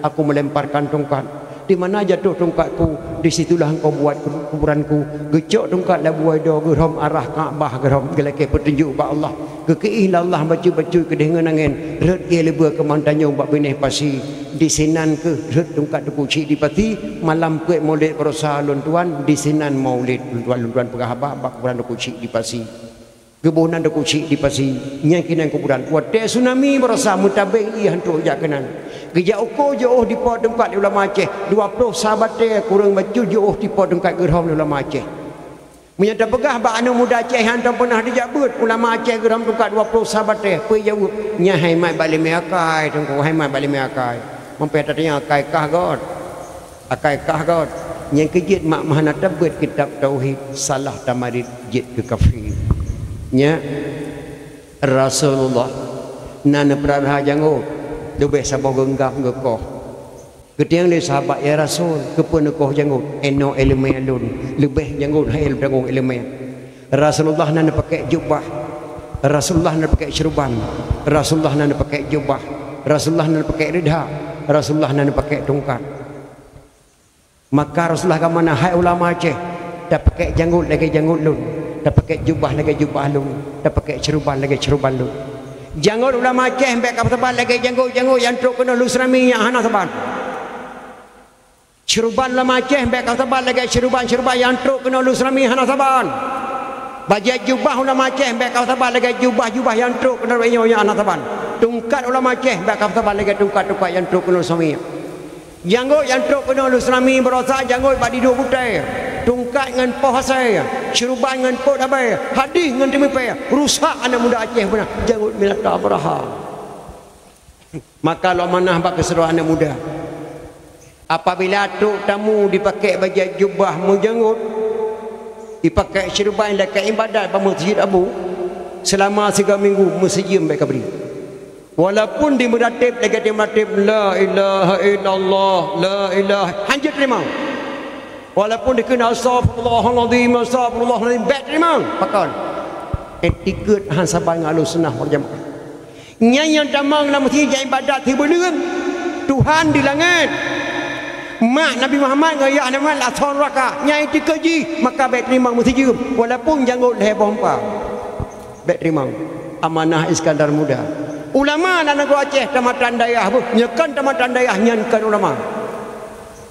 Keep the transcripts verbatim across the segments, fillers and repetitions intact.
Aku melemparkan tongkat. Di mana jatuh tongkatku, di situlah engkau buat kuburanku. Geucok tongkat lam buai doe, geurhom arah Ka'bah, geurhom geulakée peutunjuk bak Allah. Geukiih lé Allah bacut-bacut keudeh ngon angén, rhot ié leubeh keu mantanyong bak binéh pasi. Di sinan kheueh rhot tongkat Teungku Chik di pasi, malam peuet Maulid baroesa lôn tuan, di sinan Maulid lôn tuan, lôn tuan peugah haba bak kuburan Teungku Chik di pasi. Geuboh nan Teungku Chik di pasi, nyan keunan kuburan. Watée tsunami baroesa meutabeng ié han trok jak keunan. Geujak uko jiôh di po tongkat lé ulama Aceh, dua ploh sa batée kureueng bacut jiôh di po tongkat geurhom lé ulama Aceh. Meunyoe tapeugah bak aneuëk muda Aceh nyang hana peunah dijak beuet, ulama Aceh geurhom tongkat dua ploh sa batée, peue jaweueb? Nyan hai mat bak limé akai, Teungku, hai mat bak limé akai. Meunyoe tatanyong akai kah göt. Akai kah göt. Nyang keujeuet mak meuhana tabeuet kitab tauhid, salah tamarit jeuet keu kafé. Nyan Rasulullah na neupeurara jangôt, leubeh saboh geunggam geukoh. Geutanyong lé sahabat, "Ya Rasul, keupeue neukoh jangôt?" "Inoe iéleumé lôn, leubeh jangôt hai lôn tanggong iéleumé." Rasulullah na neupakék jubah, Rasulullah na neupakék syeuruban, Rasulullah na neupakék jubah, Rasulullah na neupakék rida, Rasulullah na neupakék tungkat. Maka Rasulullah geumanah, "Hai ulama Aceh, tapakék jangôt lagée jangôt lôn, tapakék jubah lagée jubah lôn, tapakék syeuruban lagée syeuruban lôn." Jangôt ulama Aceh bék ka saban lagée jangôt-jangôt nyang trok keunoe lôn tsunami nyang hana saban. Syeuruban ulama Aceh bék ka saban lagée syeuruban-syeuruban nyang trok keunoe lôn tsunami hana saban. Bajée jubah ulama Aceh bék ka saban lagée jubah-jubah nyang trok keunoe nyoe nyang hana saban. Tungkat ulama Aceh bék ka saban lagée tungkat-tungkat nyang trok keunoe tsunami. Jangôt nyang trok keunoe lôn tsunami baroesa jangôt bak diduek gutée, tungkat ngon poh asée, syeuruban ngon pot abée, hadih ngon teumipée, rusak aneuëk muda Aceh beuna jangôt binatang Abraham. Maka lôn manah bak keuseuleuruhan aneuëk muda. Apabila trok tamu dipakék bajée jubah meujangôt, dipakék syeuruban lakée iébadat bak meuseujid Abu, seulama siga minggu meuseujeum bék kabri. Walaupun dimeuratéb lagée dimeuratéb, "La ilaha illallah, la ilaha," hanjeuet teurimong. Walaupun dikheun, "Astagfirullahalazim, astagfirullahalazim," bék teurimong. Pakon? Iktikeuet han saban ngon Ahlussunnah wal Jamaah. Nyan nyang tamong lam meuseujid jak iébadat sibuleuen, Tuhan di langét. Mak Nabi Muhammad ngon yah Nabi Muhammad lam soe neuraka, nyan iktikeuet jih, maka bék teurimong meuseujeum, walaupun jangôt lhée boh empa. Bék teurimong. Amanah Iskandar Muda. Ulama lam nanggroe Aceh tamatan dayah beuh, nyoe kon tamatan dayah nyan kon ulama.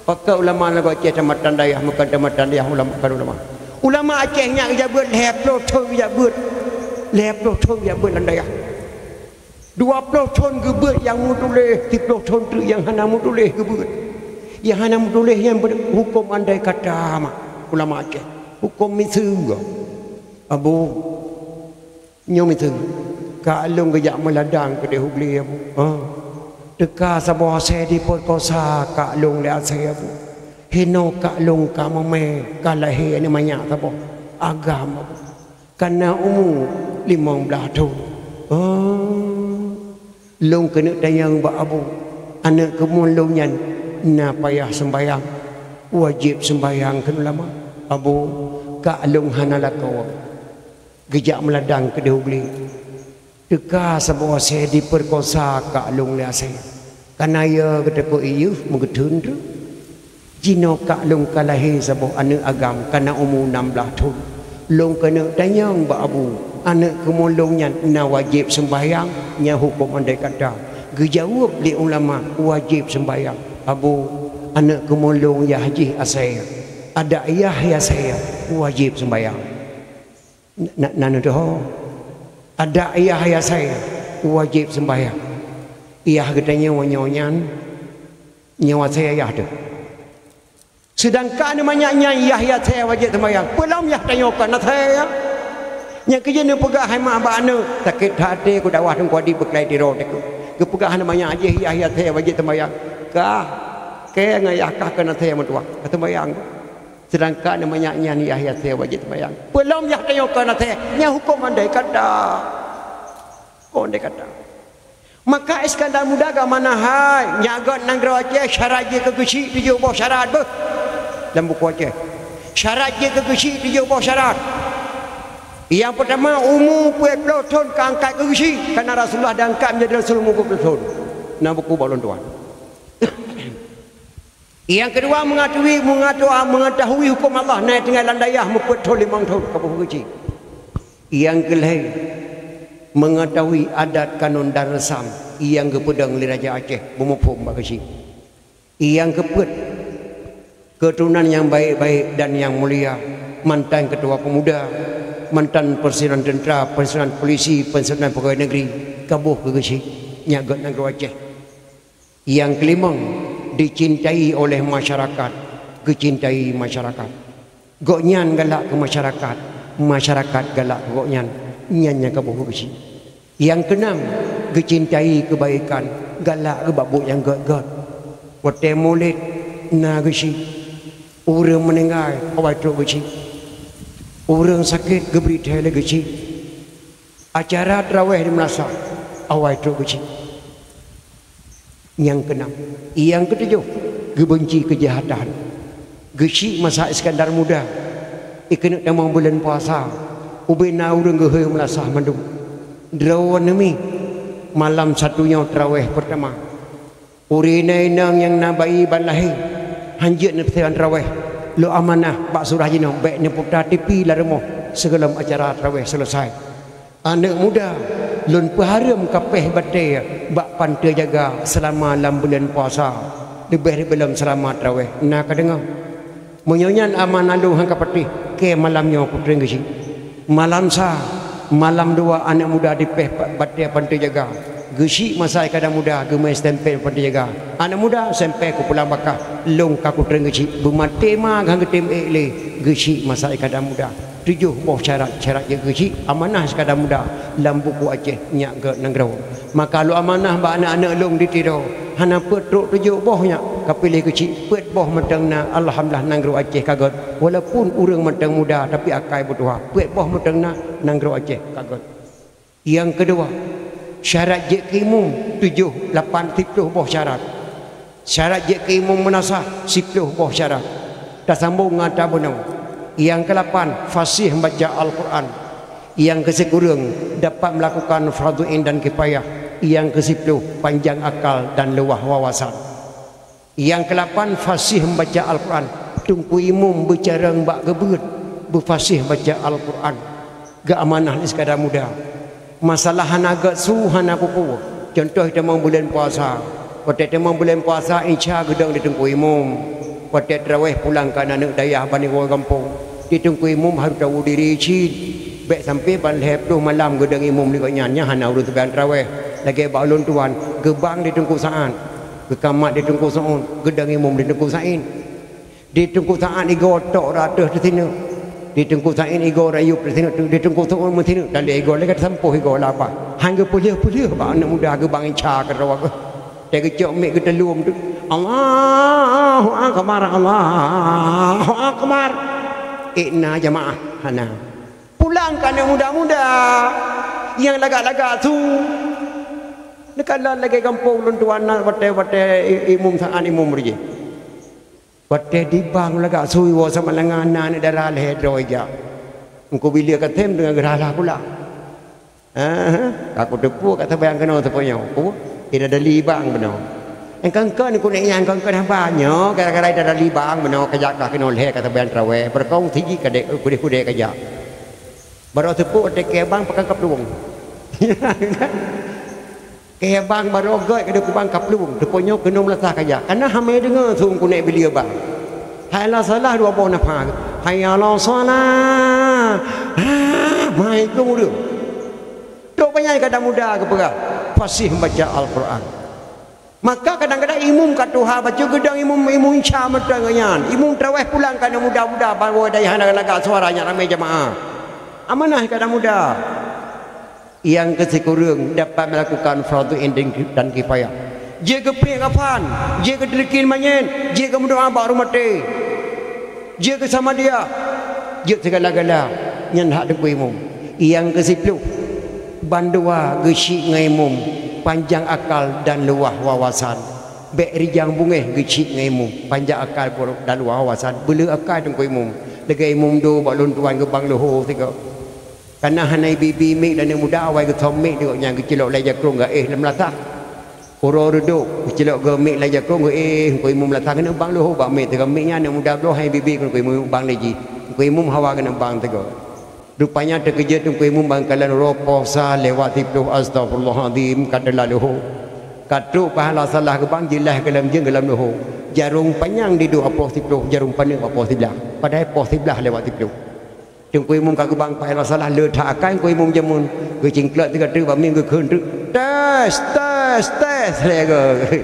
Pakon ulama lam nanggroe Aceh tamatan dayah, meukon tamatan dayah ulama, kon ulama. Ulama Aceh nyan geujak beuet lhée ploh thon geujak beuet. Lhée ploh thon geujak beuet lam dayah. Dua ploh thon geubeuet nyang meutuléh, siploh thon teuk nyang hana meutuléh geubeuet. Nyang hana meutuléh nyan beu-, huköm andai kata mak ulama Aceh. Huköm miseue. Abu, nyoe miseue, kak lôn geujak meuladang keudeh u glé, Abu. Ha. Teuka saboh asée jipeukosa kak lôn lé asée, Abu. Hinoe kak lôn ka meumé, ka lahé aneuëk manyak saboh. Agam, Abu. Ka na umu limong blaih thon. Oh. Lôn keuneuk tanyong bak Abu, aneuëk keumuen lôn nyan na payah seumbahyang, wajéb seumbahyang kheun ulama. Abu, kak lôn hana lakoe. Geujak meuladang keudeh u glé. Teuka saboh asée jipeukosa kak lôn lé asée. Ka na yo geuteupeue iyeuh meugeutheun treuk. Jinoe kak lôn ka lahé saboh aneuëk agam ka na umu nam blaih thon. Lôn keuneuk tanyong bak Abu, aneuëk keumuen lôn nyan na wajéb seumbahyang, nyan huköm andai kata? Geujaweueb lé ulama, wajéb seumbahyang. Abu, aneuëk keumuen lôn yah jih asée. Adak yah asée, wajéb seumbahyang. Na, na, na neudoh. Adak yah asée, wajéb seumbahyang. Yah geutanyoe nyoe nyan, nyoe asée yah teuh. Seudangkan manyak nyan yah asée wajéb seumbahyang. Peulom yah tanyoe kon asée, ya. Nyang keujeuet neupeugah hai mak bak aneuëk, sakét that até ku dakwah teungku adik beuklai tiro teuk. Geupeugah hana manyak jih yah asée wajéb seumbahyang. Kah, kée ngon yah kah kon asée meutuwah, ka seumbahyang. Seudangkan manyak nyan yah asée wajéb seumbahyang. Peulom yah tanyoe kon asée, nyan huköm andai kata. Kon andai kata. Maka Iskandar Muda geumanah hai, nyak göt nanggroe Aceh syarat jeuet keu geuchik tujoh boh syarat beuh. Lam buku Aceh. Syarat jeuet keu geuchik tujoh boh syarat. Nyang peutama, umu peuet ploh thon ka angkat keu geuchik, karena Rasulullah diangkat menjadi Rasul umu peuet ploh thon. Na buku bak lôn tuan. Nyang keudua, mengetahui, mengetahui huköm Allah na tinggai lam dayah meupeuet thon limong thon kaboh geuchik. Nyang keulhèe, mengetahui adat kanun dan reusam nyang geupeudong lé Raja Aceh beumuphom bak geuchik. Nyang keupeuet, keuturonan nyang baik-baik dan nyang mulia, mantan keutua peumuda, mantan pensiunan teuntra, pensiunan polisi, pensiunan pegawai negeri, kaboh keu geuchik, nyak gét nanggroe Aceh. Nyang keulimong, dicintai oleh masyarakat, geucintai masyarakat. Gobnyan galak keu masyarakat, masyarakat galak keu gobnyan, nyan nyang kaboh geuchik. Nyang keunam, geucintai keubaikan, galak keu bak buet nyang gét-gét. Watèe mulod na geuchik, ureuëng meuninggai awai trok geuchik, ureuëng sakét geubri thèe lé geuchik, acara traweh di meunasah awai trok geuchik. Nyang keunam. Nyang keutujoh, geubeunci keujahatan. Geuchik masa Iskandar Muda, ikeuneuk tamong buleuen puasa, ubena ureuëng geuhôi meulasah mandum. Droeneuh mi, malam satu nyoe traweh peurtama. Ureuëng inong nyang na bayi ban lahé, hanjeuet neupeuseuen traweh, lok amanah bak surah jinoe bék neuputa tipi lam rumoh sigohlom acara traweh seuleusai. Aneuëk muda, lôn peuhareuem kapéh batée bak panteue jaga seulama lam buleuen puasa, leubeh-leubeh lom seulama traweh. Na ka deungoe? Meunyoe nyan amanah lôn han ka patéh, kée malam nyoe kutrön geuchik. Malam sa, malam dua aneuëk muda dipéh batée panteue jaga. Geuchik masa ikada muda geumé stempel panteue jaga. Aneuëk muda, stempel kupulang bakah, lôn ka kutrön geuchik. Beumaté ma han geutem ék lé, geuchik masa ikada muda. Tujoh boh syarat, syarat jeuet geuchik amanah sikada muda lam buku Aceh nyak gét nanggroe. Maka lôn amanah bak aneuëk-aneuëk lôn di Tiro, hana peuet trok tujoh boh nyak ka piléh geuchik, peuet boh mantong na, alhamdulillah nanggroe Aceh ka gét. Walaupun ureuëng mantong muda tapi akai beutuha, peuet boh mantong na, nanggroe Aceh ka gét. Nyang keudua, syarat jeuet keu imum tujoh, lapan, siplôh boh syarat. Syarat jeuet keu imum meunasah siplôh boh syarat. Tasambong ngon ata bunoe. Nyang keulapan, fasih membaca Al-Quran. Nyang keusikureueng, dapat melakukan fardhu ain dan kifayah. Nyang keusiplôh, panjang akal dan luwah wawasan. Nyang keulapan, fasih membaca Al-Quran. Teungku imum beucarông bak geubeuet, beufasih baca Al-Quran. Geuamanah lé sikada muda. Masalah hana gét su, hana peue-peue. Cuntoh tamong buleuen puasa. Watée tamong buleuen puasa, insya geudong di teungku imum. Watée traweh pulang keu aneuëk dayah bak nanggroe gampông, di teungku imum harôh tawoe diri cit. Bék sampoe ban lhée plôh malam geudong imum di gobnyan, nyan hana ureuëng seumayang traweh. Lagée bak ulôn tuan, geubang di Teungku Saát. Geukamat di Teungku Saát, geudong imum di Teungku Saát. Di Teungku Saát igoe tok rot ateueh teuh sineuk. Di Teungku Saát igoe rot yup teuh sineuk, di Teungku Saát meusineuk, dan di igoe lagée tasampôh igoe lapah. Han geupeulheueh-peulheueh bak aneuëk muda geubang ica keudroe geuh. Tée geucok miek geuteulom tu, "Allahu Akbar, Allahu Akbar." Ék na jamaah, hana. Pulang keu aneuëk muda-muda nyang lagak-lagak su. Neukalon lagée gampông lôn tuan na watée-watée i-, imum Saát imum reujeh. Watée dibang lagak su iwoe sama lengan na aneuëk dara lhée droe jak. Engku bileue ka tem deungon geurhala pula. Aha, ka kuteupeue ka sabayang keunoe teupeu nyoe. Ku, ida dali bang bunoe. Engkon-kon ku nek nyang kon-kon haba nyoe gara-gara ida dali bang bunoe ka jak ka keunoe lhée ka sabayang traweh. Beureukoh siji kadek kudeh-kudeh ka jak. Baroe teupeu watée kée bang pakai kaplueng. Kée bang baroe gét ka dikubang kaplueng, teupeu nyoe keunoe meulasah ka jak. Kana hamé deungoe su engku nek bileue bang. Hai la salah dua boh nafah. Hayya la salah. Ha, mai keu ureuëng. Trok banyak kata muda geupeugah, fasih membaca Al-Quran. Maka kadang-kadang imum ka tuha baca geudong imum, imum insya mantong nyan. Imum traweh pulang ka na muda-muda bawa dayah lagak suara nyan ramai jamaah. Amanah kata muda. Nyang keusikureueng dapat melakukan fardhu ain dan kifayah. Jeuet geupiek kafan, jeuet geuteulikien manyét, jeuet geumeudoá bak ureuëng maté. Jeuet keu samadiyah, jeuet sigala-gala, nyan hak teungku imum. Nyang keusiplôh, bandua geuchik ngon imum, panjang akal dan luwah wawasan. Bék rijang bungéh geuchik ngon imum, panjang akal dan luwah wawasan. Beuleueh akai teungku imum. Lagée imum do bak lôn tuan geubang leuho sigoe. Kana hana ibi-ibi miek dan aneuëk muda awai geusom miek di gobnyan geucilok lé jakrong gaéh lam latah. Uroe reudôk, geucilok geuh miet lam jakong, geuéh Teungku Imum lam sang, keuneuk bang leuhô bak miet, teungoh miet nyan aneuk muda bloe han bibi, keuneuk Teungku Imum bang lé jih. Teungku Imum hawa keuneuk bang teungoh. Rupanya teukeujot Teungku Imum ban kalon uroe poh sa lewat siplôh, astagfirullahalazim, ka teulat leuhô. Ka trok pahala salah geubang, jilaih keu lom jeueng keu lom leuhô. Jarông panyang diduek poh siplôh, jarông paneuk poh siblaih. Padahai poh siblaih lewat siplôh. Teungku Imum ka geubang pahala salah, le that akai Teungku Imum jameun. Geucingklot sigoe teuk bak miet, geukheun teuk, "Tes, tes, tes," lé goe.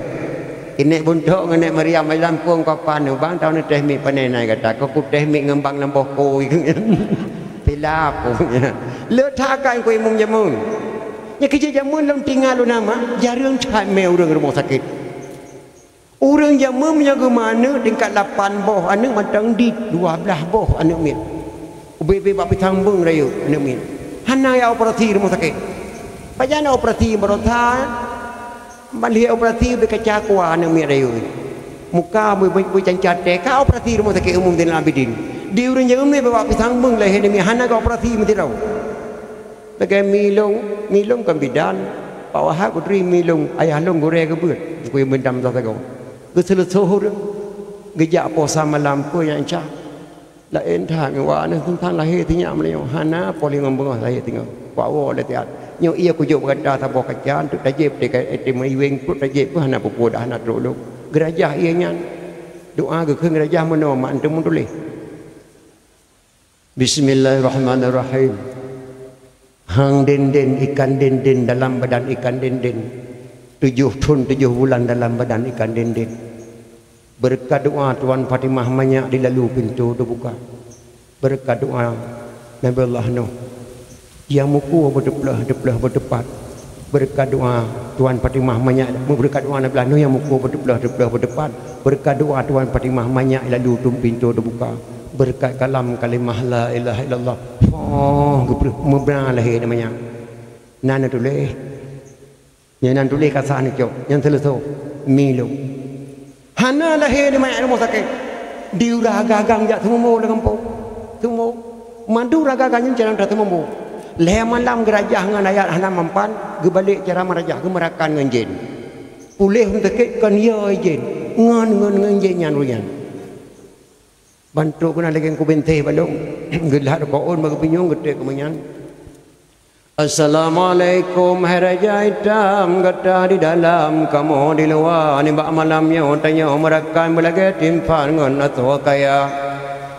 Inék Buntok ngon Nék Mariam, "Ai lam pueng kapan?" "Bang, tao neutéh miet." "Panè na gata?" "Ka kutéh miet ngon bang lam boh kôi." Silap. Le that akai Teungku Imum jameun. Nyang keuh jih jameun lôn tinggai lôn na mak, jareueng that mé ureuëng rumoh sakét. Ureuëng jameun meunyoe geumeuaneuk tingkat lapan boh aneuk mantong dit, dua blaih boh aneuk miet. Ubé-bé bak pisang beung rayeuk aneuk miet. Hana ya operasi rumoh sakét. Pajan operasi baroesa, ban lheueh operasi ubé kaca kuah aneuk miet rayeuk. Muka beu-, beu-, beucancat teh, ka operasi rumoh sakét Umum Zainal Abidin. Di ureuëng jameun ubé bak pisang beung lahé aneuk miet, hana ka operasi meusidroe. Lagée mi lôn, mi lôn kon bidan, Pak Wahab geuturi mi lôn, ayah lôn gurée geubeuet, geukui meudam sagoe. Geuseuleusoe ureuëng, geujak poh sa malam peue nyang cah. Laén that ngon wa neuh teuntang lahé sinyak meunyoe, hana poh lhée ngon beungoh lahé singoh. Wak woe lé siat. Nyoe ié kujok bak gata saboh kaca, teuk tajép di ka-, di meuiweng pruet tajép pun hana peue-peue dah hana trok lôn. Geurajah ié nyan. Doá geukheun geurajah meunoe mak anteum meutuléh. Bismillahirrahmanirrahim. Hang denden ikan denden dalam badan ikan denden. Tujoh thon tujoh bulan dalam badan ikan denden. Beureukat doa Tuan Fatimah manyak dilalu pintoe teubuka. Beureukat doa Nabi Allah Nuh. Nyang meuko beuteupleuh-teupleuh beuteupat. Beureukat doa Tuan Fatimah manyak, beureukat doa Nabi Allah Nuh nyang meuko beuteupleuh-teupleuh beuteupat. Beureukat doa Tuan Fatimah manyak lalu tum pintoe teubuka. Beureukat kalam kalimah la ilaha illallah. Foh, geupreuh meubra lahé nyan manyak. Na neutuléh. Nyan, nyan tuléh kasa neucok, nyan seuleusoe. Mi lôn. Hana lahé di manyak rumoh sakét. Di ureuëng agam-agam jak seumumbo lam gampông. Seumumbo. Mandum ureuëng agam-agam nyan jalan that seumumbo. Lhée malam geurajah ngon ayat hana mampan, geubalek cara meurajah, geumeurakan ngon jén. Puléh ureuëng sakét kon yo jén, ngon, ngon, ngon jén nyan ureuëng nyan. Ban trok keunan lagée ku bintéh balong, geulhat keu ôn bak geupinyueng geutrek keu meunyan. Assalamualaikum, hai raja itam, gata di dalam, kamoe di luwa. Nibak malam nyoe tanyoe meurakan beulagée timphan ngon asoe kaya.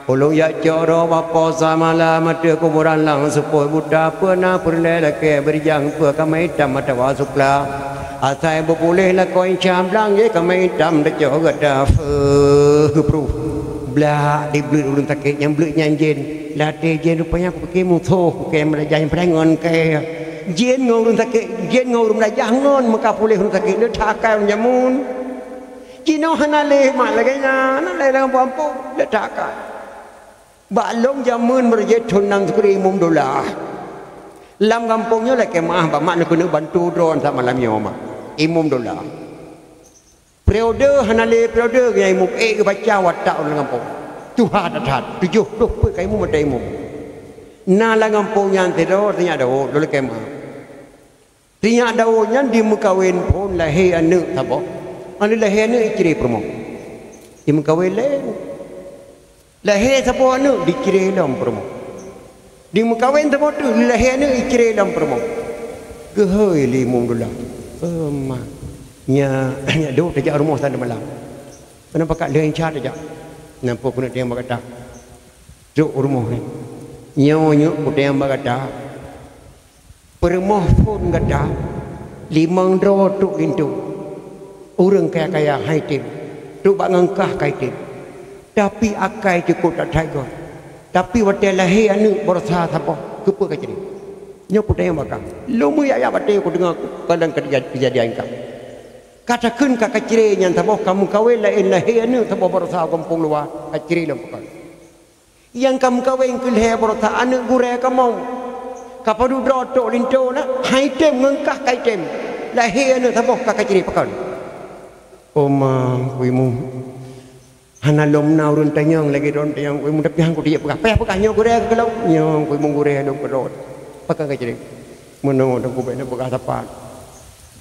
Ulôn jak cok droe bak poh sa malam ateueh kuburan lam seupôt buta, peue na peureulée lakée beurijang, peue kamé itam atawa sukla. Asai beupuléh lakoe insya blang jih kamé itam tacok gata. Feuh, geupruh. Blak dibleuet ureuëng sakét nyang bleuet nyan jén. Lam até jén rupanya kupike musoh, kupike meurajah nyang peureulée ngon kée. Jén ngon ureuëng sakét, jén ngon ureuëng meurajah ngon meuka puléh ureuëng sakét, le that akai ureuëng jameun. Jinoe hana lé mak lagée nyan, hana lé lam gampông, le that akai. Bak lôn jameun meurajah thon nyang sikuri Imum Dola. Lam gampông nyoe lakée meuáh bak mak neukeuneuk bantu droe nyan malam nyoe mak. Imum Dola. Periode hana lé periode nyang imum ék geubaca watak ureuëng gampông. Tuha that-that, tujoh ploh peuet ka imum ata imum. Na lam gampông nyan sidroe sinyak Daud, lôn lakée meuáh. Sinyak Daud nyan dimeukawen phon lahé aneuëk saboh. Aneuëk lahé aneuëk icre peurumoh. Dimeukawen lé. Lahé saboh aneuëk dicre lom peurumoh. Dimeukawen saboh teuk lahé aneuëk icre lom peurumoh. Geuhôi lé Imum Dola. "Eh, mak, nyak, nyak dok tajak rumoh sana malam. Kenapa kat lheueh inca tajak? Nampak keuneuk teueng bak gata." Trok u rumoh nyan. "Nyoe nyuk kuteueng bak gata. Peurumoh phon gata, limong droe trok linto. Ureuëng kaya-kaya hai tem, trok bak ngon kah kai tem. Tapi akai cukôp that-that goe. Tapi watée lahé aneuëk baroesa saboh, keupeue ka jadi? Nyoe kutanyong bak kah. Lôn meuyak-yak watée kudeungoe kadang keujadian kah. Ka takheun ka kacre nyan saboh ka meukawen laén lahé aneuëk saboh baroesa gampông luwa, kacre lom pakon." Nyang ka meukawen keu lhée baroesa aneuëk gurée kamoe. Ka padub droe trok linto na, hai tem ngon kah kai tem. Lahé aneuëk saboh ka kacre pakon. Oma, Teungku Imum. Hana lom na ureuëng tanyong lagée droe tanyong Teungku Imum, tapi han kuteupeugah. Payah peugah nyoe gurée keu lôn. Nyoe Teungku Imum gurée lôn keudroe. Pakon kacre. Meunoe Teungku bék neupeugah sapat.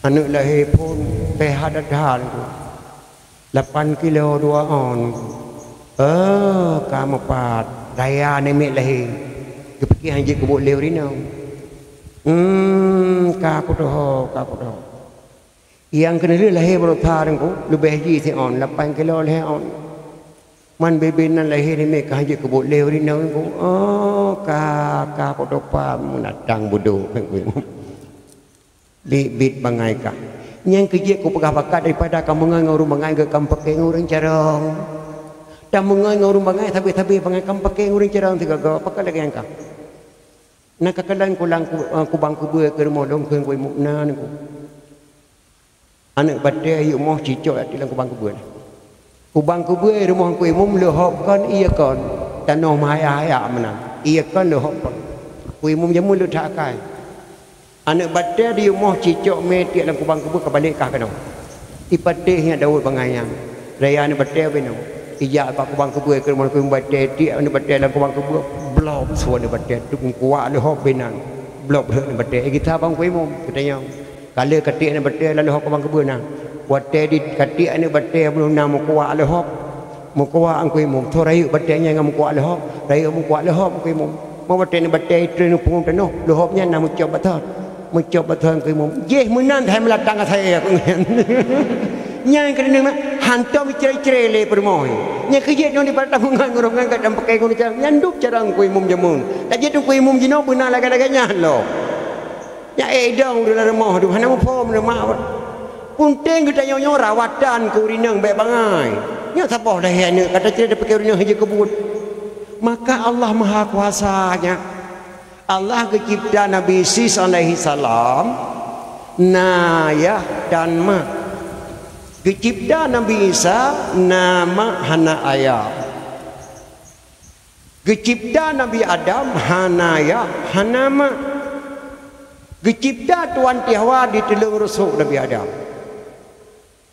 Aneuk lahé phon pih that-that, lapan kilo dua ôn. Oh, ka meupat, raya namiet lahé. Geupike han jeuet keu buet lé ureueng inong. Hmm, ka kudoh, ka kudoh. Nyang keuneulheueh lahé baroesa teungku, leubeh jih siôn, lapan kilo lhèe ôn. Man bebe nan lahé namiet ka han jeuet keu buet lé ureueng inong teungku. Oh, ka, ka kudoh pam, meunatang budok. Bit-bit bangai kah. Nyang keu jeuet kupeugah bakat daripada kameungon ngon ureueng bangai geuh kameupakè ngon ureueng carông. Tameungon ngon ureueng bangai sabé-sabé bangai kameupakè ngon ureueng carông sigoe-goe, pakon lagèe nyan kah. Na kakalon kulang ku-, eh, kubang kubeue keu rumoh lôn kheun kuimuem na nangku. Aneuk batèe yue moh cicok lam kubang kubeue. Kubang kubeue rumoh kuimuem leuhop kon ié kon, tanoh meuhaya-haya meunan. Ié kon leuhop kon. Kuimuem jameun leuet that akai. Aneuk batèe diyue moh cicok mé tiek lam kubang kubeue ka balek kah keunoe. Ipatéh nyan Daud bangai nyan. Raya aneuk batèe binoe. Ijak bak kubang kubeue keu rumoh kuimuem batèe tiek aneuk batèe lam kubang kubeue. Blob su aneuk batèe tu meukuak leuhop binan. Blob rhot aneuk batèe. Eh, gita bang kuimuem, geutanyong. Ka lheueh katiek aneuk batèe lam leuhop kubang kubeue na. Watèe di katiek aneuk batèe meunurot na meukuak leuhop. Meukuak kuimuem. Tho rayeuk batèe nyan ngon meukuak leuhop. Rayeuk meukuak leuhop kuimuem. Meu watèe aneuk batèe itrön u punggong tanoh, leuhop nyan na meucop bak thon. Meucop bak thon kuimuem. Jih meunan hai meulatang asai aku nyan. Nyan keuneuk hantom icre-icre lé peurumoh. Nyan keu jeuet nyoe dipat tameungon ngon ureueng ngon gata pakè ngon cara. Nyan dub cara kuimuem jameun. Tajeuet kuimuem jinoe beuna lagèe-lagèe nyan lom. Nyak ék idong di lam rumoh tu, hana muphom rumoh. Punteng geutanyoe nyoe rawatan keu ureueng inong bèk bangai. Nyoe saboh dah aneuk, ka tacre tapike ureueng inong hana jeuet keu buet. Maka Allah Maha Kuasa nyan. Allah geucipta Nabi Isis alaihi salam, na yah dan ma. Geucipta Nabi Isa, na ma hana ayah. Geucipta Nabi Adam hana yah, hana ma. Geucipta Tuhan Hawa di tuleueng rusok Nabi Adam.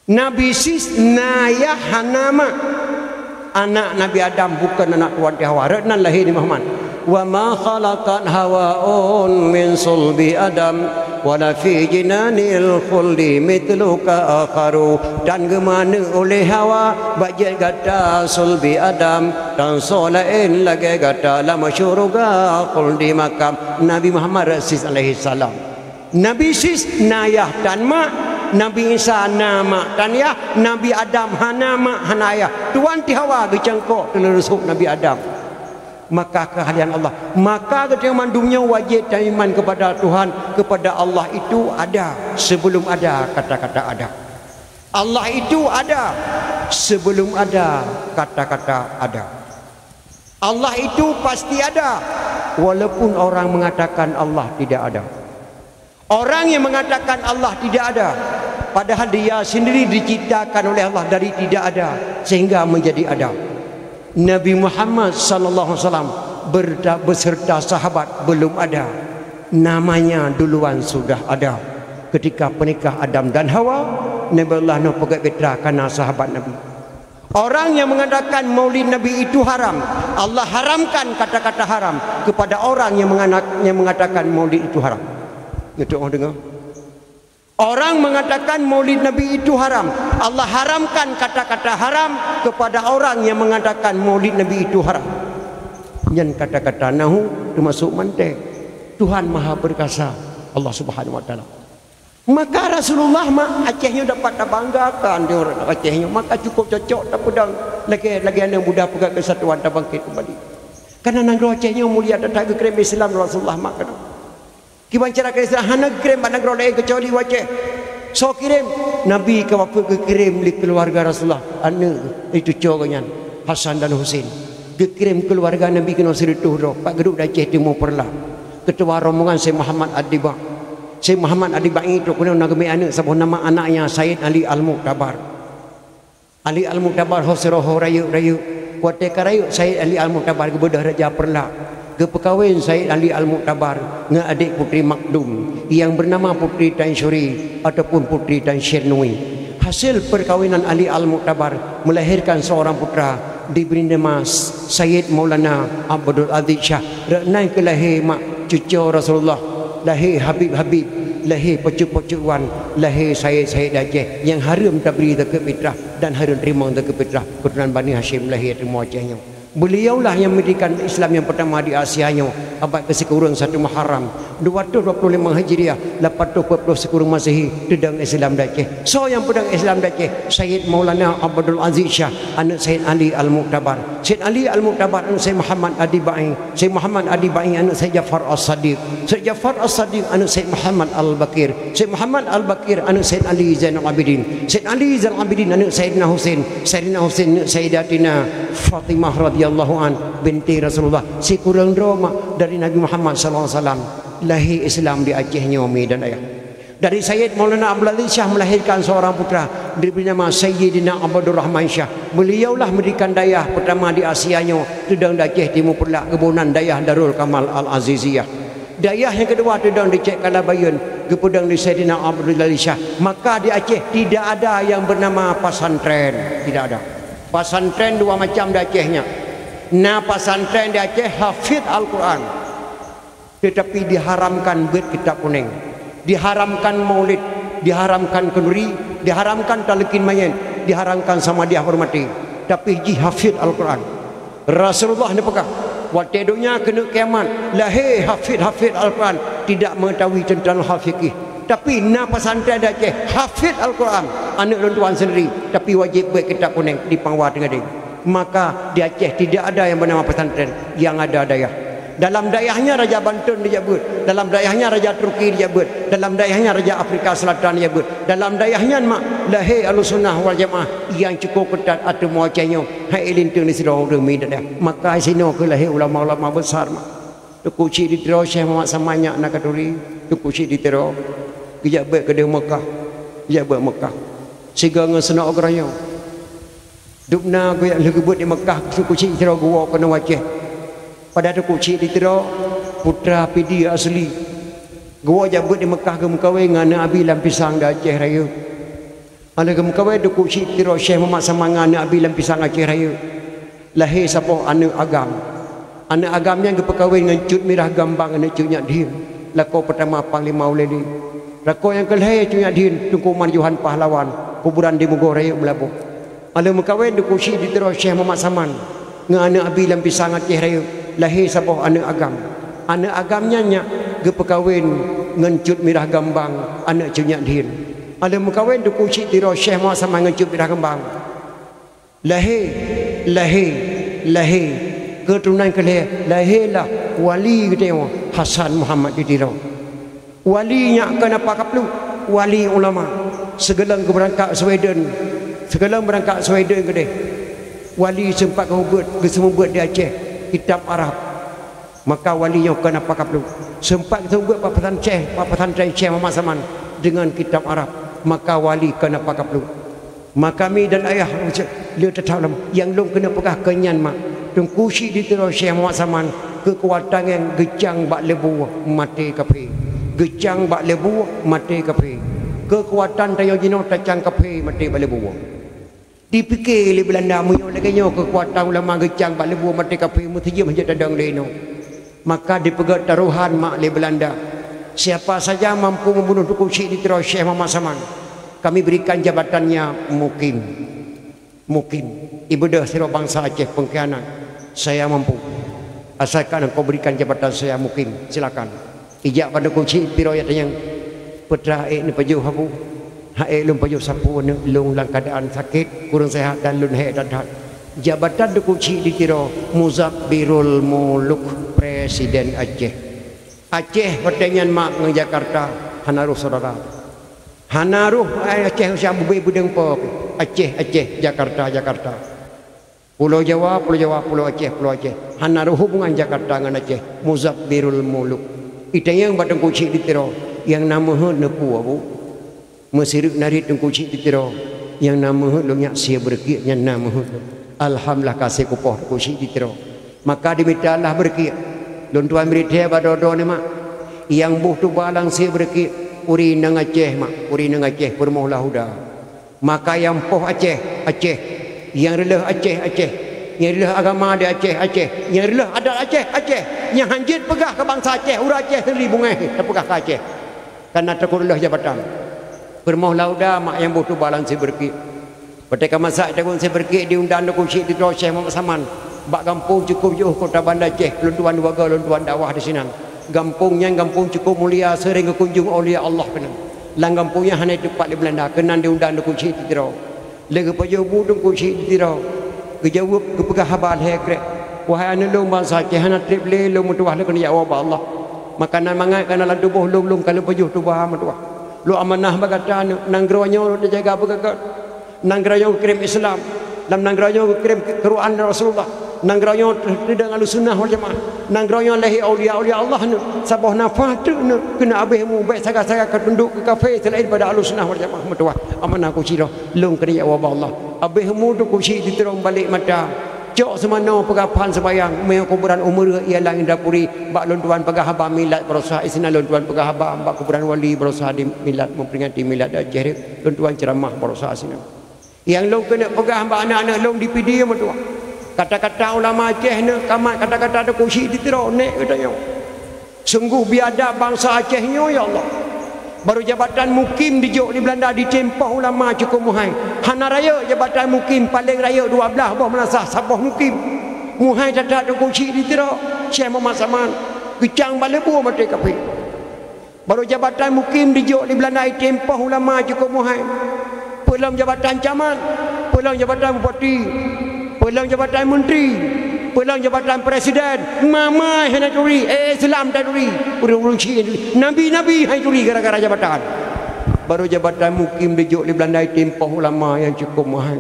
Nabi Isis na yah hana ma. Anak Nabi Adam bukon anak Tuhan Hawa. Rot nan lahé Nabi Muhammad. Wa ma khalaqat Hawaun min sulbi Adam. Wala fi jinanil khuldi mithluka akharu. Dan geumeuaneuk uleh Hawa bak jeuet gata sulbi Adam, dan soe laén lagèe gata lam syeuruga khuldi makam. Nabi Muhammad rot Isis alaihi salam. Nabi Isis na yah tan ma, Nabi Isa na ma tan yah, Nabi Adam hana ma hana ayah. Tuhan Hawa geucangkok tuleueng rusok Nabi Adam. Maka keuhadiran Allah. Maka geutanyoe mandum nyoe wajéb taiman kepada Tuhan, kepada Allah itu ada sebelum ada kata-kata ada. Allah itu ada sebelum ada kata-kata ada. Allah itu pasti ada walaupun orang mengatakan Allah tidak ada. Orang yang mengatakan Allah tidak ada, padahal dia sendiri diciptakan oleh Allah dari tidak ada sehingga menjadi ada. Nabi Muhammad sallallahu alaihi wasallam berta-, beserta sahabat belum ada. Namanya duluan sudah ada. Ketika penikah Adam dan Hawa, Nabi Allah Nuh peugét bahtera kana sahabat Nabi. Orang yang mengatakan Maulid Nabi itu haram, Allah haramkan kata-kata haram kepada orang yang menganak-, yang mengatakan Maulid itu haram. Nyoe teu'oh deungö. Orang mengatakan Maulid Nabi itu haram, Allah haramkan kata-kata haram kepada orang yang mengatakan Maulid Nabi itu haram. Nyan kata-kata nahu teumasok mantek. Tuhan Maha Perkasa, Allah Subhanahu wa Taala. Maka Rasulullah ma-, Aceh nyoe dapat tabanggakan di ureueng Aceh nyoe, maka cukup cocok tapeudong lagèe, lagèe aneuk muda peugah keusatuan tabangkit keumbali. Karena nanggroe Aceh nyoe mulia that-that geukirém Islam Rasulullah ma keunoe. Kiban cara keu Islam hana geukirém bak nanggroe laén keucuali u Aceh. Soe kirém? Nabi ka wafeuet geukirém lé keuluwarga Rasulullah, aneuk, itu cuco geuh nyan, Hasan dan Husein. Geukirém keuluwarga Nabi keunoe sireutôh droe, pat geuduek di Aceh Timu Peureulak. Keutua rombongan Syekh Muhammad Ad-Dibak. Syekh Muhammad Ad-Dibak nyan trok keunoe na geumè aneuk saboh nama anaknya Said Ali Al-Mu'tabar. Ali Al-Mu'tabar ho siroh ho rayeuk-rayeuk. Watèe ka rayeuk Said Ali Al-Mu'tabar geubeudôh Raja Peureulak. Geupeukawen Said Ali Al-Mu'tabar ngon adék Putri Makdum yang bernama Putri Tan Syuri ataupun Putri Tan Syirnui. Hasil perkawinan Ali Al-Mu'tabar melahirkan seorang putra diberi nama Sayyid Maulana Abdul Aziz Syah. Rot nan keuh lahé mak cuco Rasulullah. Lahé habib-habib, lahé peucut-peucut wan, lahé sayed-sayed Aceh nyang hareuem tabri zakeuet fitrah dan hareuem teurimong zakeuet fitrah, keuturonan Bani Hasyim lahé teurimong Aceh nyoe. Beuliaulah nyang meudirikan Islam nyang peurtama di Asia nyoe, abad keusikureueng satu Muharram, dua ratus dua puluh lima Hijriah, lapan ratus empat puluh sikureueng Masehi, teudong Islam di Aceh. Soe nyang peudong Islam di Aceh? Sayyid Maulana Abdul Aziz Syah, aneuk Sayyid Ali Al-Mu'tabar. Sayyid Ali Al-Mu'tabar, aneuk Sayyid Muhammad Adibai. Sayyid Muhammad Adibai, aneuk Sayyid Ja'far As-Sadiq. Sayyid Ja'far As-Sadiq, aneuk Sayyid Muhammad Al-Baqir. Sayyid Muhammad Al-Baqir, aneuk Sayyid Ali Zainal Abidin. Sayyid Ali Zainal Abidin, aneuk Sayyidina Husain. Sayyidina Husain, aneuk Sayyidatina Fatimah radhiyallahu an, binti Rasulullah. Sikureueng droe mak dari Nabi Muhammad sallallahu alaihi wasallam. Lahé Islam di Aceh nyoe, mi dan ayah. Dari Sayyid Maulana Abdul Aziz Syah melahirkan seorang putra, diberi nama Sayyidina Abdul Rahman Syah. Beliaulah mendirikan dayah pertama di Asia nyoe, teudong di Aceh Timu Peureulak, geuboh nan Dayah Darul Kamal Al-Aziziyah. Dayah nyang keudua teudong di Cek Kalabayeuen, geupeudong di Sayyidina Abdul Aziz Syah. Maka di Aceh tidak ada yang bernama pesantren, tidak ada. Pesantren dua macam di Aceh nyan. Na pesantren di Aceh hafiz Al-Quran. Tetapi diharamkan beuet kitab kuneng, diharamkan maulid, diharamkan kenduri, diharamkan talqin mayit, diharamkan samadiyah hormati. Tapi jih hafiz Al-Quran. Rasulullah neupeugah, watée donya keuneuk kiamat, lahé hafiz-hafiz Al-Quran, tidak mengetahui tentang hal fikih. Tapi na pesantren di Aceh, hafiz Al-Quran, aneuk lôn tuan sendiri, tapi wajib beuet kitab kuneng di Pangwa Teungadeng. Maka di Aceh tidak ada yang bernama pesantren, yang ada dayah. Dalam dayah nyan Raja Banten dijak beuet, dalam dayah nyan Raja Turki dijak beuet, dalam dayah nyan Raja Afrika Selatan dijak beuet, dalam dayah nyan mak lahé Ahlussunnah wal Jamaah nyang cukup keutat ateueh muaca nyoe, hai linteung di sidroe ureuëng mi dayah. Maka sinoe keuh lahé ulama-ulama besar mak. Teungku Chik di Tiro Syekh Muhammad Saman nyak na katuri, Teungku Chik di Tiro geujak beuet keudeh Mekah, geujak beuet Mekah. Sigoe ngon Seunok Geuranyong. Dubna geuyak lheueh geubeuet di Mekah, Teungku Chik Tiro geuwoe keunoe Aceh. Padahai Teungku Chik di Tiro putra Pidie asli. Geuwoe jak beuet di Mekah geumeukawen ngon aneuk Abi Lam Pisang di Aceh Rayeuk. Alheueh geumeukawen Teungku Chik Tiro Syekh Muhammad Saman ngon aneuk Abi Lam Pisang Aceh Rayeuk, lahé saboh aneuk agam. Aneuk agam nyan geupeukawen ngon Cut Mirah Gambang aneuk Cut Nyak Dhien, lakoe peutama Panglima Ulée Lheue. Lakoe nyang keulhée Cut Nyak Dhien, Teungku Umar Johan Pahlawan, kuburan di Mugoe Rayeuk Meulaboh. Alheueh meukawen Teungku Chik di Tiro Syekh Muhammad Saman ngon aneuk Abi Lam Pisang Aceh Rayeuk, lahé saboh aneuk agam. Aneuk agam nyan nyak geupeukawen ngon Cut Mirah Gambang aneuk Cut Nyak Dhien. Alheueh meukawen Teungku Chik Tiro Syekh Muhammad Saman ngon Cut Mirah Gambang. Lahé, lahé, lahé keuturonan keulhée, lahé lah wali geutanyoe Hasan Muhammad di Tiro. Wali nyak kon apa kapluek, wali ulama. Sigohlom geubeurangkat Sweden, sigohlom beurangkat Sweden keudeh, wali seumpat geuseumeubeuet, geuseumeubeuet di Aceh kitab Arab. Maka wali nyoe kon apa kapluek, seumpat geuseumeubeuet bak pesantren, bak pesantren Syekh Muhammad Saman deungon kitab Arab. Maka wali kon apa kapluek. Maka mi dan ayah, le teutab lom, nyang lôn keuneuk peugah keu nyan mak, Teungku Chik di Tiro Syekh Muhammad Saman, keukuatan nyan geucang bak leubue maté kaphé. Geucang bak leubue maté kaphé. Keukuatan tanyoe jinoe tacang kaphé maté bak leubue. Dipike lé Beulanda meunyoe lagée nyoe keukuatan ulama geucang bak leubue maté kaphé, meusijeuem hana tadong lé inoe. Maka dipeugét tarohan mak lé Beulanda, siapa saja mampu membunuh Teungku Chik di Tiro Syekh Muhammad Saman, kami berikan jabatannya mukim. Mukim. Ibeudôh sidroe bansa Aceh pengkhianat. Saya mampu. Asalkan engkau berikan jabatan saya mukim, silakan. Ijak bak Teungku Chik di Tiro, ya tanyong, peue teuma ék neupajoh abu? Hai lôn pajoh sapeue aneuk lôn lam keuadaan sakét, kureueng seuhat dan lôn hék that-that. Jabatan Teungku Chik di Tiro, Muzabbirul Muluk, Presiden Aceh. Aceh watée nyan mak ngon Jakarta hana roh syedara. Hana roh, eh, Aceh Usyang bubé beudeueng po. Aceh, Aceh, Jakarta, Jakarta. Pulo Jawa, Pulo Jawa, Pulo Aceh, Pulo Aceh. Hana roh hubungan Jakarta ngon Aceh. Muzabbirul Muluk. Itanyong bak Teungku Chik di Tiro, nyang na meuheuet neupeue, Bu? Meusireuk narit Teungku Chik di Tiro, nyang na meuheuet lôn nyak sie beureukiek nyan na meuheuet lôn. Alhamdulillah ka sie kupoh Teungku Chik di Tiro. Maka dimita Allah beureukiek. Lôn tuan bri thée bak droe-droe nyoe mak. Nyang boh tuba lam sie beureukiek, ureuëng inong Aceh mak, ureuëng inong Aceh peurumoh Lahuda. Maka nyang poh Aceh, Aceh. Nyang reuloh Aceh, Aceh. Nyang reuloh agama di Aceh, Aceh. Nyang reuloh adat Aceh, Aceh. Nyang hanjeuet peugah keu bansa Aceh, ureuëng Aceh sendiri bungéh tapeugah keu Aceh. Karena takot reuloh jabatan. Peurumoh Lauda mak nyang boh tuba lam Siberkik. Watée ka masak Teungku Siberkik diundang Teungku Chik Tiro Syekh Muhammad Saman bak gampông cukôp jiôh kota Banda Aceh, lôn tuan dua goe lôn tuan dakwah disinan. Gampông nyan gampông cukôp mulia, seuring geukunjong aulia Allah keunan. Lam gampông nyan hana teumpat lé Beulanda, keunan diundang Teungku Chik Tiro. Lé geupajoh bu Teungku Chik Tiro, geujaweueb geupeugah haba lhée krek, "Wahai aneuk lôn bansa Aceh, hana treb lé lôn meutuwah lé keuneuk jak woe bak Allah. Makanan mangat kana lam tuboh lôn, lôn ka lôn pajoh tuba meutuwah. Lôn amanah bak gata aneuk, nanggroe nyoe lôn teujaga beugagot." Nanggroe nyoe geukirém Islam, lam nanggroe nyoe geukirém Quran Rasulullah, nanggroe nyoe teudong Ahlussunnah wal Jamaah, nanggroe nyoe lahé aulia-aulia Allah nyoe, saboh nafah teuk nyoe keuneuk abéh mu bék sagai-sagai ka tundok keu kafé seulaén pada Ahlussunnah wal Jamaah meutuwah. Amanah Teungku Chik Tiro, lôn keuneuk jak woe bak Allah. Abéh mu Teungku Chik Tiro meubalek mata. Cok seumanoe peugah phan seubayang, meunyoe kuburan Umeureuh ialah Indrapuri, bak lôn tuan peugah haba milad barosa, isinan lôn tuan peugah haba bak kuburan wali barosa di milad, memperingati milad Aceh reueh, lôn tuan ceuramah barosa isinan. Nyang lôn keuneuk peugah bak aneuk-aneuk lôn di Pidie meutuwah. Kata-kata ulama Aceh nyoe ka mat kata-kata Teungku Chik Tiro, nék geutanyoe. Sunggoh biadab bansa Aceh nyoe, ya Allah! Barô jabatan mukim dijok lé Beulanda, ditimpoh ulama cukôp meuhai. Hana rayeuk jabatan mukim, paléng rayeuk dua blaih boh meunasah, saboh mukim. Meuhai that-that Teungku Chik Tiro, Syekh Muhammad Saman, geucang bak leubue maté kafé. Barô jabatan mukim dijok lé Beulanda, ditimpoh ulama cukôp meuhai. Peulom jabatan camat, peulom jabatan bupati, peulom jabatan menteri, peulom jabatan presiden, mama hana turi, eh, Islam taturi, ureuëng-ureuëng Syiah turi, nabi-nabi hai turi gara-gara jabatan. Barô jabatan mukim dijok lé Beulanda, ditimpoh ulama nyang cukôp meuhai.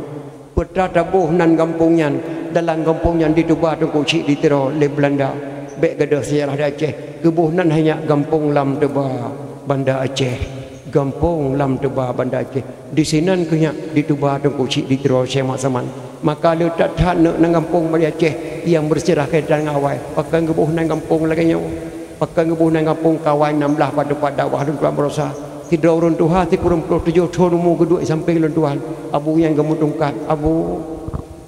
Peue taboh nan gampông nyan, dalam gampông nyan dituba Teungku Chik Tiro lé Beulanda. Bék gadôh seujarah di Aceh, geuboh nan hai nyak gampông Lam Teuba, Banda Aceh. Gampông Lam Teuba, Banda Aceh. Disinan kheueh nyak dituba Teungku Chik Tiro Syekh Muhammad Saman. Maka le that-that neuk nan gampông Banda Aceh nyang beuseujarah keutan ngon awai. Pakon geuboh nan gampông lagée nyoe? Pakon geuboh nan gampông? Ka awai nam blaih bak teumpat dakwah lôn tuan barosa. Sidroe ureuëng tuha sikureueng ploh tujoh thon umu geuduek sampéng lôn tuan. Abu nyang geumeutungkat, "Abu,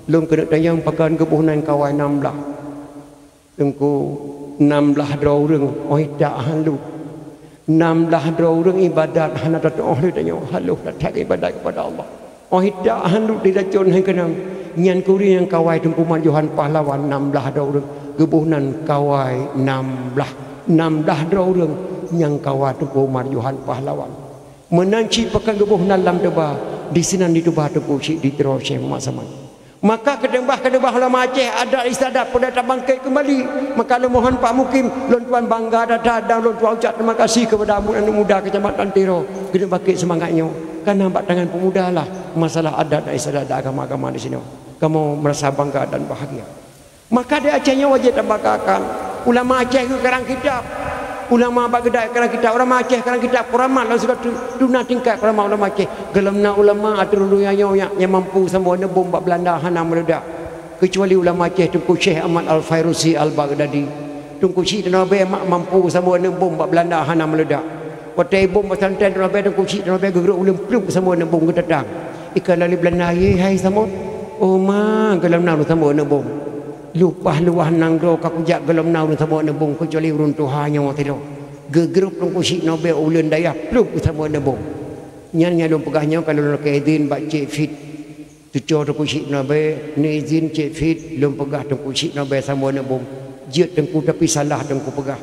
lôn keuneuk tanyong pakon geuboh nan ka awai nam blaih?" "Teungku, nam blaih droe ureuëng, óh itak han lôt. Nam blaih droe ureuëng iébadat hana tatuoh lé tanyoe, haloh that-that iébadat keupada Allah. Óh itak han lôt dilacon hai keunong." Nyan keuh ureuëng nyang ka awai Teungku Marjohan Pahlawan, nam blaih droe ureuëng, geuboh nan ka awai nam blaih. Nam blaih droe ureuëng nyang ka awai Teungku Marjohan Pahlawan. Meunan cit pakon geuboh nan Lam Teuba, disinan dituba Teungku Chik Tiro Syekh Muhammad Saman. Maka keuneubah, keuneubah ulama Aceh, adat istiadat peue tabangkét keumbali. Maka lôn mohon Pak Mukim, lôn tuan bangga that-that dan lôn tuan ucap terima kasih kepada aneuk muda Kecamatan Tiro keuneuk bangkét seumangat nyoe. Karena bak tangan pemuda lah masalah adat dan istiadat dan agama-agama di sinoe. Kamoe merasa bangga dan bahagia. Maka di Aceh nyoe wajéb tabanggakan. Ulama Aceh geukarang kitab. Ulama bak geudak karang kitab. Ulama Aceh karang kitab. Kuramat lam sigoe tu, tu na tingkat kuramat ulama Aceh. Gohlom na ulama ateueh rhueng donya nyoe nyang, nyang mampu sampoe aneuk bom bak Beulanda hana meuledak. Keucuali ulama Aceh Teungku Syekh Ahmad Al-Fairusi Al-Baghdadi. Teungku Chik Tiro Bèe mak mampu sampoe aneuk bom bak Beulanda hana meuledak. Watée bom pesantren Tiro Bèe, Teungku Chik Tiro Bèe geugrôp uleueng pluek sampoe aneuk bom geutatang. Ikheun lé Beulanda, "Yé hai sampoe." "Oh ma, gohlom na ureuëng sampoe aneuk bom." Lumpah luwah nanggroe ka kujak gohlom na ureuëng sampoe aneuk bom keucuali ureuëng tuha nyoe sidroe. Geugrôp Teungku Chik Tiro Bèe ulôn dayah pluek sampoe aneuk bom. Nyan nyang lôn peugah nyoe ka lôn lakée idhin bak Cék Fit. Tutoe Teungku Chik Tiro Bèe, neuidhin Cék Fit, lôn peugah Teungku Chik Tiro Bèe sampoe aneuk bom. Jeuet Teungku, tapi salah Teungku peugah.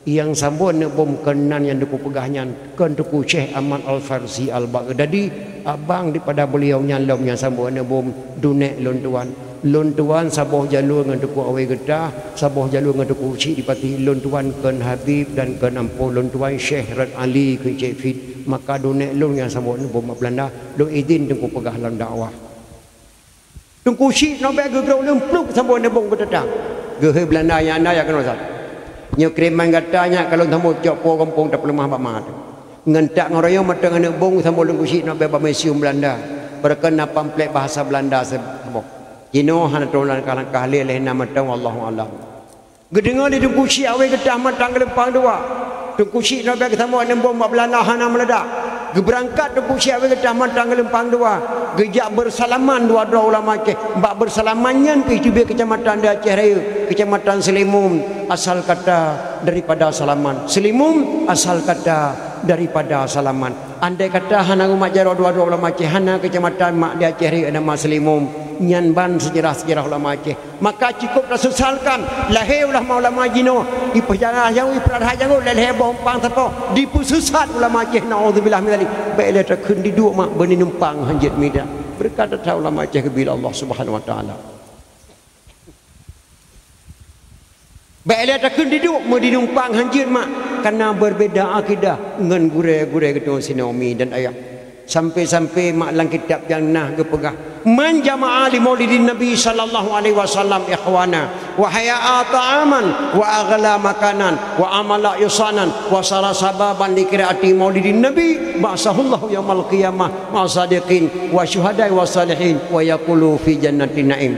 Nyang sampoe aneuk bom kon nan nyang Teungku peugah nyan, kon Teungku Syekh Ahmad Al-Farsi Al-Baghdadi, abang daripada beliau nyan lom nyang sampoe aneuk bom, dunek lôn tuan. Lôn tuan saboh jalur ngon Teungku Awé Geutah, saboh jalur ngon Teungku Chik Dipati, lôn tuan kon Habib dan kon ampoh lôn tuan Syekh Rot Ali keu Cék Fit, maka dunek lôn nyang sampoe aneuk bom bak Beulanda, lôn idhin Teungku peugah lam dakwah. Teungku Chik Tiro Bèe geugrôp uleueng pluek sampoe aneuk bom geutatang. Geuhôi Beulanda nyan na ya keunoe sa. Nyoe kiriman gata nyak ka lôn sampoe cok po gampông tapeuleumah bak ma teuh. Ngon tak ngon royong mantong aneuk bom sampoe Teungku Chik Tiro Bèe bak museum Beulanda. Beureukan na pamflet bahasa Beulanda saboh. Jinoe hana troh langkah-langkah lé, lheueh na mantong, wallahu alam. Geudeungoe lé Teungku Chik Awé Geutah mantong geulimpang dua. Teungku Chik Tiro Bèe geusampoe aneuk bom bak Beulanda hana meuledak. Geubeurangkat Teungku Syekh Abdul Ghani Taman Tanggeuleupang dua, geujak beusalaman dua droe ulama Aceh. Bak beusalaman nyan pih teubiet keucamatan di Aceh Rayeuk, Keucamatan Seulimum, asal kata daripada salaman. Seulimum asal kata daripada salaman. Andai kata hana umat jaroe dua droe ulama Aceh, hana keucamatan mak di Aceh Rayeuk nama Seulimum, nyan ban seujarah-seujarah ulama Aceh. Maka cukup tasesalkan lahé ulama-ulama jinoe, ipeujarah jangôt, ipeurada jangôt lé lhée boh umpang sapoh, dipeuseusat ulama Aceh, naudzubillah min dzalik. Bék lé takheun diduek mak beuneunumpang hanjeuet mida. Beureukat that ulama Aceh geubri lé Allah Subhanahu wa Taala. Bék lé takheun diduek meudeunumpang hanjeuet mak, kareuna beubeda akidah ngon gurée-gurée geutanyoe sinoe mi dan ayah. Sampai-sampai mak lam kitab nyang na geupeugah, "Man jama'a li maulidin Nabi sallallahu alaihi wasallam ikhwana, wa hayya'a ta'aman, wa aghla makanan, wa amala ihsanan, wa sara sababan li qiraati maulidin Nabi, ba'atsahullahu yaumal qiyamah ma'a sadiqin wa syuhada'i wa salihin, wa yaqulu fi jannatin na'im."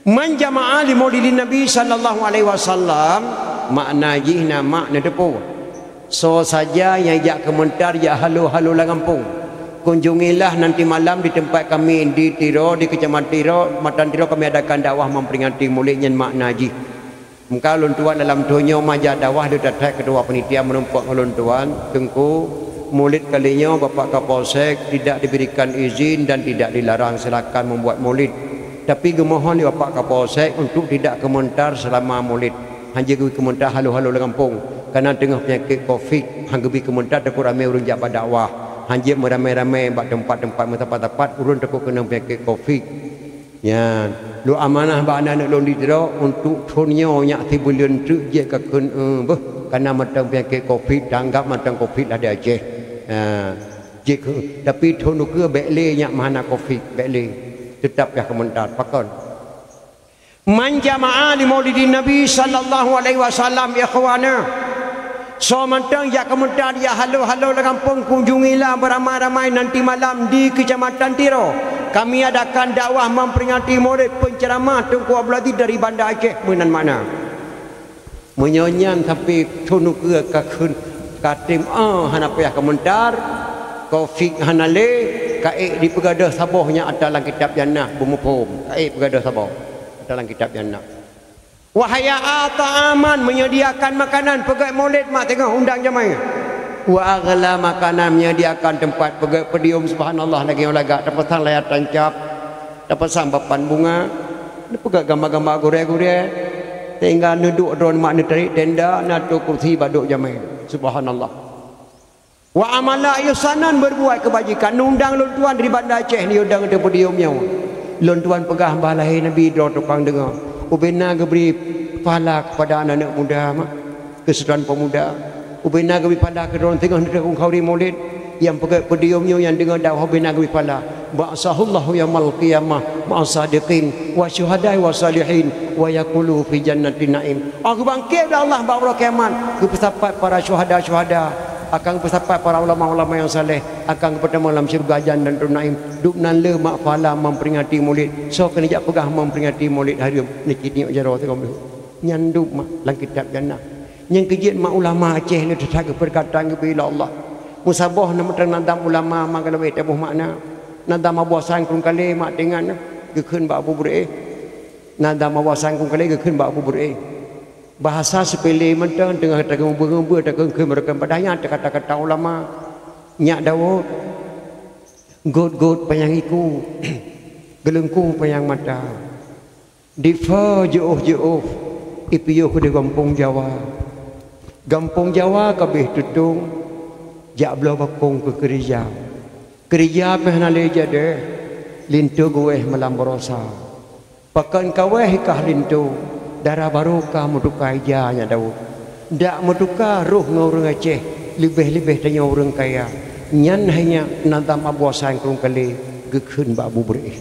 Man jama'a li maulidin Nabi sallallahu alaihi wasallam, makna jih na mak neuteupeue. Soe saja nyang jak keumeuntar jak halo-halo lam gampông, kunjungilah nanti malam di teumpat kami di Tiro, di Keucamatan Tiro, Matan Tiro, kami adakan dakwah memperingati Maulid nyan makna jih. Meuka lôn tuan dalam thôn nyoe mah jak dakwah lé that-that keutua panitia meurumpok ngon lôn tuan, Teungku, Maulid kali nyoe Bapak Kapolsek tidak diberikan izin dan tidak dilarang silakan membuat maulid. Tapi geumohon lé Bapak Kapolsek untuk tidak keumeuntar selama Maulid. Hanjeuet geubri keumeuntar halo-halo lam gampông, kareuna teungoh peunyakét covid, han geubri keumeuntar takot ramé ureuëng jak bak dakwah. Hanjeuet meuramé-ramé bak teumpat-teumpat meusapat-sapat, ureuëng takot keunong peunyakét covid. Nyan, lôn amanah bak aneuëk-aneuëk lôn di Tiro untuk thôn nyoe nyak sibuleuen treuk jeuet kakheun, eh, beuh, kareuna mantong peunyakét covid, tanggap mantong covid lah di Aceh. Ha, jeuet keu, tapi thôn ukeue bék lé nyak meuhana covid, bék lé. Teutap pih keumeuntar, pakon. Man jama'a li maulidin Nabi sallallahu alaihi wasallam ikhwana. Soe mantong jak keumeuntar jak halo-halo lam gampông, kunjungilah beramai-ramai nanti malam di Keucamatan Tiro. Kami adakan dakwah memperingati Maulid, penceramah Teungku Abdul Aziz dari Banda Aceh, meunan makna. Meunyoe nyan sampai thôn ukeue kakheun katem, ah, hana payah keumeuntar, covid hana lé, kaék dipeugadôh saboh nyan ata lam kitab nyang na beumuphom, kaék peugadôh saboh ata lam kitab nyang na. Wa hayya'a ta'aman, menyediakan makanan, peugét Maulid mak teungoh undang jamaah. Wa aghla makanan, menyediakan teumpat peugét podium, subhanallah, lagée nyoe lagak, tapasang layar tancap, tapasang papan bunga, neupeugét gamba-gamba gurée-gurée, sehingga neuduek droe mak neutarek tenda, na atô kursi bak duek jamaah. Subhanallah. Wa amala ihsanan, berbuat kebajikan. Neundang lôn tuan dari Banda Aceh, neuyue dang ateueh podium nyoe. Lôn tuan peugah bah lahé Nabi droe tukang deungoe. Ubena geubri pahala kepada aneuk-aneuk muda, mak, keu Sultan Pemuda. Ubena geubri pahala keu droe teungoh neuteuka khauri Maulid. Nyang peugét podium nyoe nyang deungoe dakwah ubena geubri pahala. Ba'atsahullahu yaumal qiyamah ma'as sadiqin wa syuhada'i wa salihin wa yaqulu fi jannatin na'im. Oh, geubangkét lé Allah bak uroe kiamat, geupeusapat para syuhada-syuhada, akan geupeusapat para ulama-ulama nyang saleh, akan geupeutamong lam syeuruga Jannatin Na'im. Dub nan le mak pahala memperingati Maulid. Soe keuneuk jak peugah memperingati Maulid hareuem, neucit nyoe jaroe sigoe meulihu. Nyan dub mak lam kitab jannah. Nyang keujeuet mak ulama Aceh nyoe that-that geupeureukat geubri lé Allah. Meusaboh na meuteun nadam ulama mak galawée taboh makna. Nadam Abu Hasan Krueng Kalé mak teuingat na, geukheun bak Abu Beureueh. Nadam Abu Hasan Krueng Kalé geukheun bak Abu Beureueh. Bahasa seupele mantong teungoh tageumeubeue-ngeumeubeue takheun-kheun meureuka padahnya kata-kata ulama. Nyak Daud, gôt-gôt panyang iku, geuleungku panyang mata. Difa jiôh-jiôh, ipiôh di gampông Jawa. Gampông Jawa ka abéh tutong, jak bloe bakong keu keureuja. Keureuja pih hana lé jadeh, linto geuwéh malam baroesa. Pakon ka wéh i kah linto, dara barô ka meutuka ija nyan Daud. Dak meutuka roh ngon ureuëng Aceh, leubeh-leubeh tanyoe ureuëng kaya. Nyan hai nyak nadam Abu Hasan Krueng Kalé geukheun bak Abu Beureueh.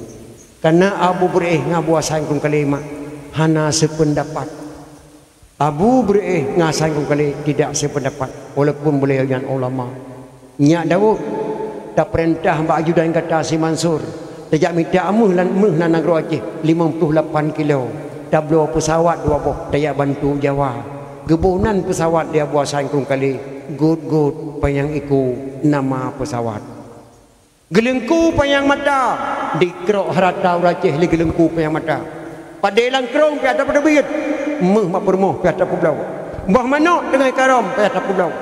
Kareuna Abu Beureueh ngon Abu Hasan Krueng Kalé mak hana seupeundapat. Abu Beureueh ngon Hasan Krueng Kalé tidak seupeundapat, walaupun beliau nyan ulama. Nyak Daud, tapeurintah bak ajudan gata si Mansur, tajak mita méuh lam, méuh lam nanggroe Aceh limong ploh lapan kilo, tabloe peusawat dua boh, tajak bantu Jawa. Geuboh nan peusawat di Abu Hasan Krueng Kalé, gôt-gôt panyang iku nama peusawat. Geuleungku panyang mata, dikrok harata ureueng Aceh lé geuleungku panyang mata. Padé lam krông pih atra peuteubiet, méuh mak peurumoh pih atra peubloe. Boh manok teungoh karôm pih atra peubloe.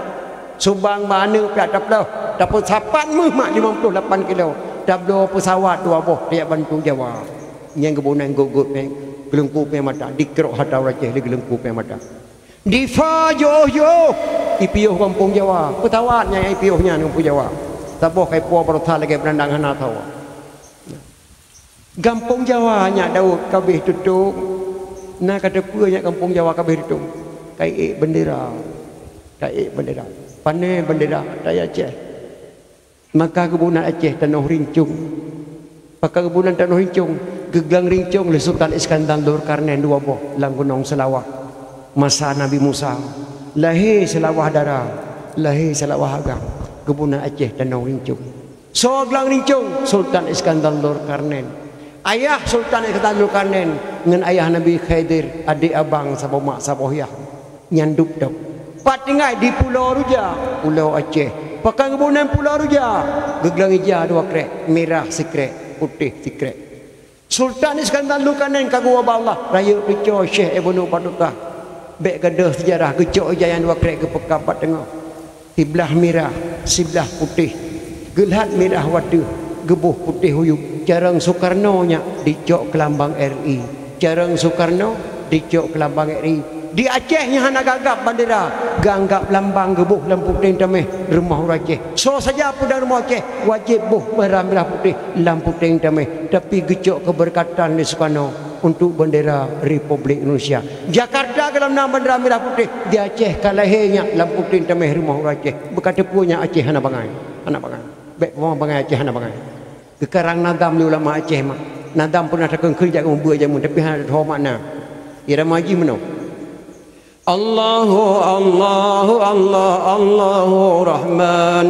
Subang bak aneuk pih atra peubloe, tapeusapat méuh mak limong ploh lapan kilo. Tabloe peusawat dua boh tajak bantu Jawa. Nyang geuboh nan gôt-gôt panyang, geuleungku panyang mata, dikrok harata ureueng Aceh lé geuleungku panyang mata. Difa jiôh-jiôh, ipiôh gampông Jawa. Peusawat nyang ipiôh nyan gampông Jawa. Saboh ka ipuwoe baroesa lagèe beurandang hana sawa. Gampông Jawa nyak Daud ka abéh tutong. Na ka teupeue nyak gampông Jawa ka abéh tutong. Ka iék beundera. Ka iék beundera. Pané beundera, taya Aceh. Maka geuboh nan Aceh tanoh rincong. Pakon geuboh nan tanoh rincong? Geuglang rincong lé Sultan Iskandar Zulkarnain dua boh lam Gunong Seulawah. Masa Nabi Musa, lahé Seulawah Dara, lahé Seulawah Agam, geuboh nan Aceh tanoh rincong. Soe glang rincong? Sultan Iskandar Zulkarnain. Ayah Sultan Iskandar Zulkarnain ngon ayah Nabi Khidir, adék abang saboh mak saboh yah. Nyan dub-dub. Pat tinggai di Pulo Ruja, Pulo Aceh. Pakon geuboh nan Pulo Ruja? Geuglang ija dua krek, mirah sikrek, putéh sikrek. Sultan Iskandar Zulkarnain ka geuwoe bak Allah, rayeuk teucok Syekh Ibnu Batutah. Bèk gadôh seujarah, geucok ija nyang dua krek geupeukab bak teungoh. Siblah mirah, siblah putéh. Geulhat mirah u ateueh, geuboh putéh u yup. Carông Sukarno nyak dicok keu lambang R I. Carông Sukarno dicok keu lambang R I. Di Aceh nyang hana geuanggab bandera, geuanggab lambang geuboh lam puténg taméh rumoh ureueng Aceh. Soe saja peudong rumoh Aceh, wajéb boh bandera mirah putéh lam puténg taméh. Tapi geucok keubeureukatan lé Sukarno untuk bandera Republik Indonesia. Jakarta gohlom na bandera mirah putéh, di Aceh ka lahé nyak lam puténg taméh rumoh ureueng Aceh. Beuka teupeue nyak Aceh hana bangai. Hana bangai. Bèk bangai Aceh hana bangai. Geukarang nadam lé ulama Aceh mak. Nadam peunah takheun-kheun jak meubeuet jameun, tapi hana teuho makna. Irama jih meunoe. Allahu, Allahu, Allah, Allahu Rahman.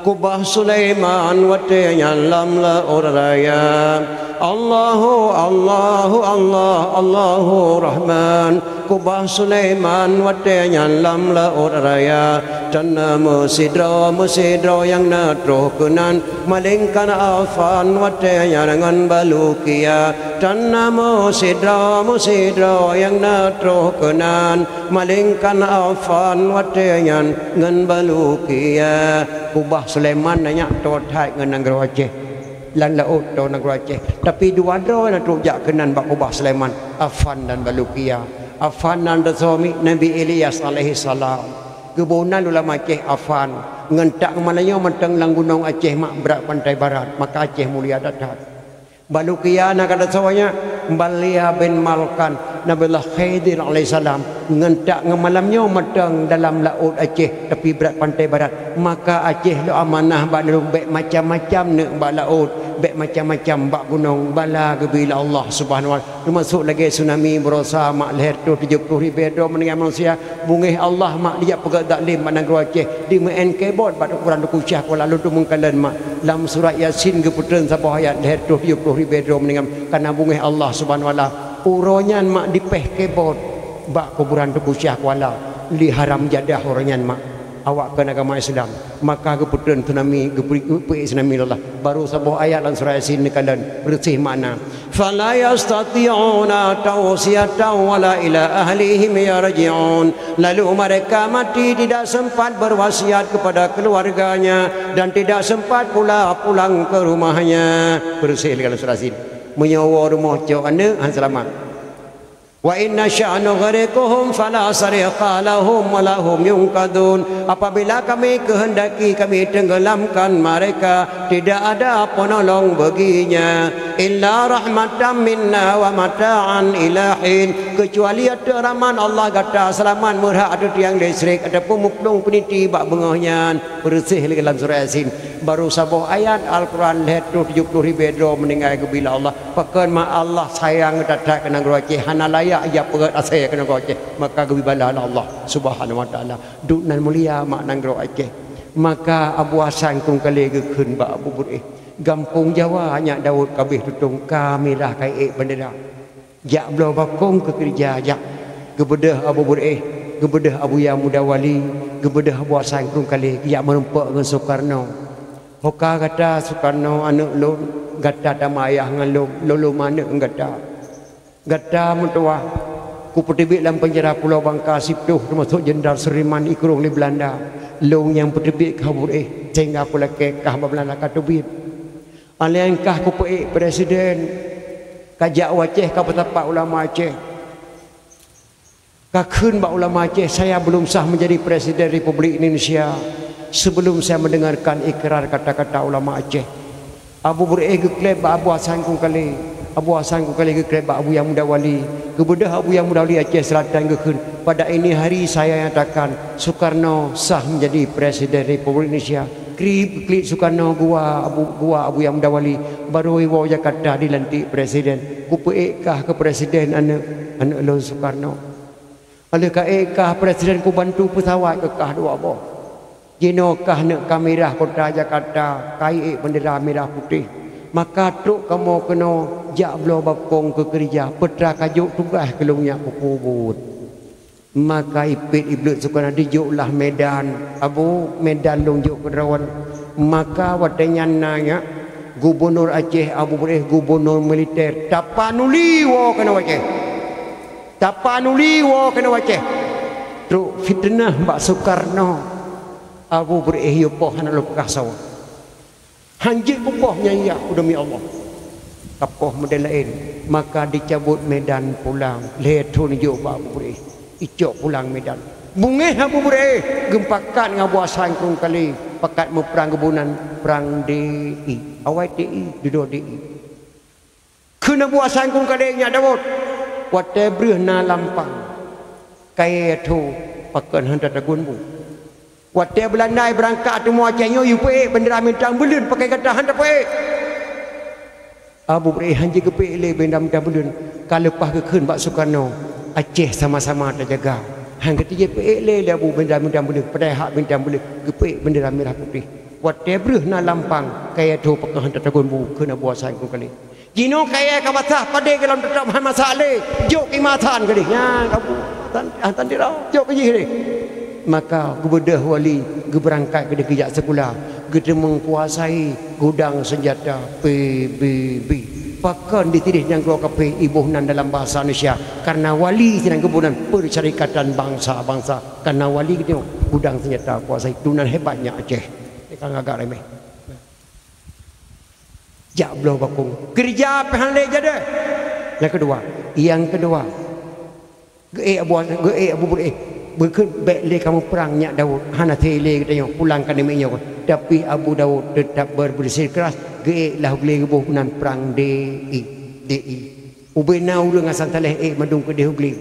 Kubah Sulaiman watèe nyan lam laôt raya. Allahu, Allahu, Allah, Allahu Rahman. Kubah Sulaiman watèe nyan lam laôt raya. Tan na meusidroe, meusidroe nyang na troh keunan, malaingkan Afan watèe nyan ngon Balukia. Tan na meusidroe, meusidroe nyang na troh keunan, malaingkan Afan watèe nyan ngon Balukia. Kubah Sulaiman na nyak toe that ngon nanggroe Aceh. Lam laôt toe nanggroe Aceh. Tapi dua droe na troh jak keunan bak kubah Sulaiman, Afan dan Balukia. Afan nan teusoe miet Nabi Ilyas alaihissalam. Geuboh nan ulama Aceh Afan. Ngon tak ngon malam nyoe mantong lam gunong Aceh mak brat pantai barat, maka Aceh mulia that-that. Balukia na ka teusoe nyan, Balia bin Malkan, Nabiullah Khidir alaihissalam. Ngon tak ngon malam nyoe mantong dalam laôt Aceh, tapi brat pantai barat. Maka Aceh lôn amanah bak lôn, bèk macam-macam neuk bak laôt, bèk macam-macam bak gunong, bala geubri lé Allah Subhanahu wa Taala. Teumasok lagèe tsunami baroesa mak lhèe reutôh tujoh ploh ribèe droe meuninggai manusia, beungèh Allah mak dijak peugèt zalim bak nanggroe Aceh, dimeu'en kebot bak ukuran Teungku Syiah Kuala lôn teuh meukalon mak. Lam surat Yasin geupeutreun saboh ayat lhèe reutôh tujoh ploh ribèe droe meuninggai, kareuna beungèh Allah Subhanahu wa Taala. Uroe nyan mak dipèh kebot bak kuburan Teungku Syiah Kuala, lé haram jadah uroe nyan mak. Awak kheun agama Islam, maka geupeutreun tsunami, geupeu-, geupeuék tsunami lé Allah. Baru saboh ayat lam surat Yasin neukalon, reuseh makna. Fala yastati'una tawsiyatan wala ila ahlihim yarji'un. Lalu mereka mati tidak sempat berwasiat kepada keluarganya dan tidak sempat pula pulang ke rumahnya. Reuseh lé lam surat Yasin. Meunyoe woe rumoh cok aneuk, han seulamat. Wa in nasya' nughriqhum fala sarikha lahum wa la hum yunqadhun. Apabila Kami keuhendaki, Kami tenggelamkan mereka, tidak ada penolong baginya. Illa rahmatan minna wa mata'an ila hin. Kecuali ateueh rahmat Allah gata, seulamat meurhah ateueh tiang listrik ataupun meuplueng peuniti bak beungoh nyan. Reuseh lé lam surat Yasin. Baru saboh ayat Al-Quran lhèe reutôh tujoh ploh ribèe droe meuninggai geubri lé Allah. Pakon mak Allah sayang that-that keu nanggroe Aceh, hana layak jak peugèt asèe keu nanggroe Aceh, maka geubri bala lé Allah Subhanahu wa Taala. Duek nan mulia mak nanggroe Aceh. Maka Abu Hasan Krueng Kalé geukheun bak Abu Beureueh, gampông Jawa nyak Daud ka abéh tutong, ka mirah ka iék bandera. Jak bloe bakong keu keureuja jak. Geubeudôh Abu Beureueh, Geubeudôh Abuya Muda Wali, geubeudôh Abu Hasan Krueng Kalé, geujak meurumpok ngon Sukarno. "Ho ka gata Sukarno, aneuëk lôn, gata tamah ayah ngon lôn, lôn lôn aneuëk ngon gata. Gata meutuwah, kupeuteubiet lam peunjara Pulo Bangka siploh, teumasok Jenderal Sudirman ikurong lé Beulanda. Lôn nyang peuteubiet kah Abu Beureueh, sehingga kulakée kah bak Beulanda ka teubiet. Alèh nyan kah kupeuék presiden, ka jak u Aceh ka peusapat ulama Aceh. Ka kheun bak ulama Aceh, saya belum sah menjadi presiden Republik Indonesia sebelum saya mendengarkan ikrar kata-kata ulama Aceh." Abu Beureueh geukleb bak Abu Hasan Krueng Kalé. Abu Hasan Krueng Kalé geukleb bak Abuya Muda Wali. Geubeudôh Abuya Muda Wali Aceh Selatan geukheun, "Pada ini hari saya nyatakan Sukarno sah menjadi presiden Republik Indonesia." Kriet geuklik Sukarno geuwa Abu, geuwa Abuya Muda Wali, barô iwoe Jakarta dilantik presiden. "Kupeuék kah keu presiden, aneuëk, aneuëk lôn Sukarno. Alèh ka ék kah presiden, kubantu peusawat keu kah dua boh. Jinoe kah neuk ka mirah kota Jakarta, ka ék bendera mirah putéh. Maka trok kamoe keunoe jak bloe bakong keu keurija, peue teuma ka jok tugaih keu lôn nyang kupeubuet." Maka ipiet ibleuet Sukarno dijok lah Medan. "Abu, Medan lôn jok keudroe." Maka watée nyan na nyak gubunur Aceh Abu Beureueh, gubunur militer, tapanuli woe keunoe Aceh. Tapanuli woe keunoe Aceh. Trok fiteunah bak Sukarno. Abu Beureueh yue poh hana lôn peugah sawa. Han jeuet kupoh nyan ya, demi Allah. Kapoh model laén, maka dicabut Medan pulang. Lhée thon jok bak Abu Beureueh, icok pulang Medan. Beungéh Abu Beureueh, geupakat ngon Abu Hasan Krueng Kalé, pakat meuprang geuboh nan, prang D I. Awai T I, dudoe D I. Kheun Abu Hasan Krueng Kalé, "Nyak Daud, watée breuh na lampang, kayée tho pakon hana tagun bu. Watée Beulanda beurangkat teumé Aceh nyoe, yue peuék bendera bintang buleuen, pakon gata hana tapeuék?" Abu Beureueh han jikeupeuék lé bendera bintang buleuen, ka leupah geukheun bak Sukarno, "Aceh sama-sama tajaga." Han geuteupeue lé, lé Abu, bendera bintang buleuen, padahai hak bintang buleuen, geupeuék bendera mirah putéh. "Watée breuh na lampang, kayée tho pakon hana tagun bu," kheun Abu Hasan Krueng Kalé. "Jinoe kayée ka basah, padé gohlom teutap hana masak lé, jok keu Imam Hasan keudeh." Nyan ka bu, tan, ah, tan dira, jok keu jih deh. Maka geubeudôh wali, geubeurangkat keudeh geujak sikula, geuteumeung kuasai gudang seunjata P B B. Pakon di sideh nyang keuluwa kaphé iboh nan dalam bahasa Indonesia, karena wali sinan geuboh nan Persyarikatan Bangsa-Bangsa, karena wali geutanyoe gudang seunjata kuasai, dum nan hebat nyak Aceh. Ka agak remeh. Jak bloe bakong. Keureuja pih han lé jadi. Nyang keudua, nyang keudua, geuék Abu, geuék Abu Beureueh. Beukheun, "Bék lé kamoe prang nyak Daud, hana siré lé geutanyoe, pulang keunoe nyoe." Tapi Abu Daud teutap bersikeras, geuék lah glé geuboh nan prang D I, D I. Ubena ureuëng Hasan Saleh ék mandum keudeh u glé.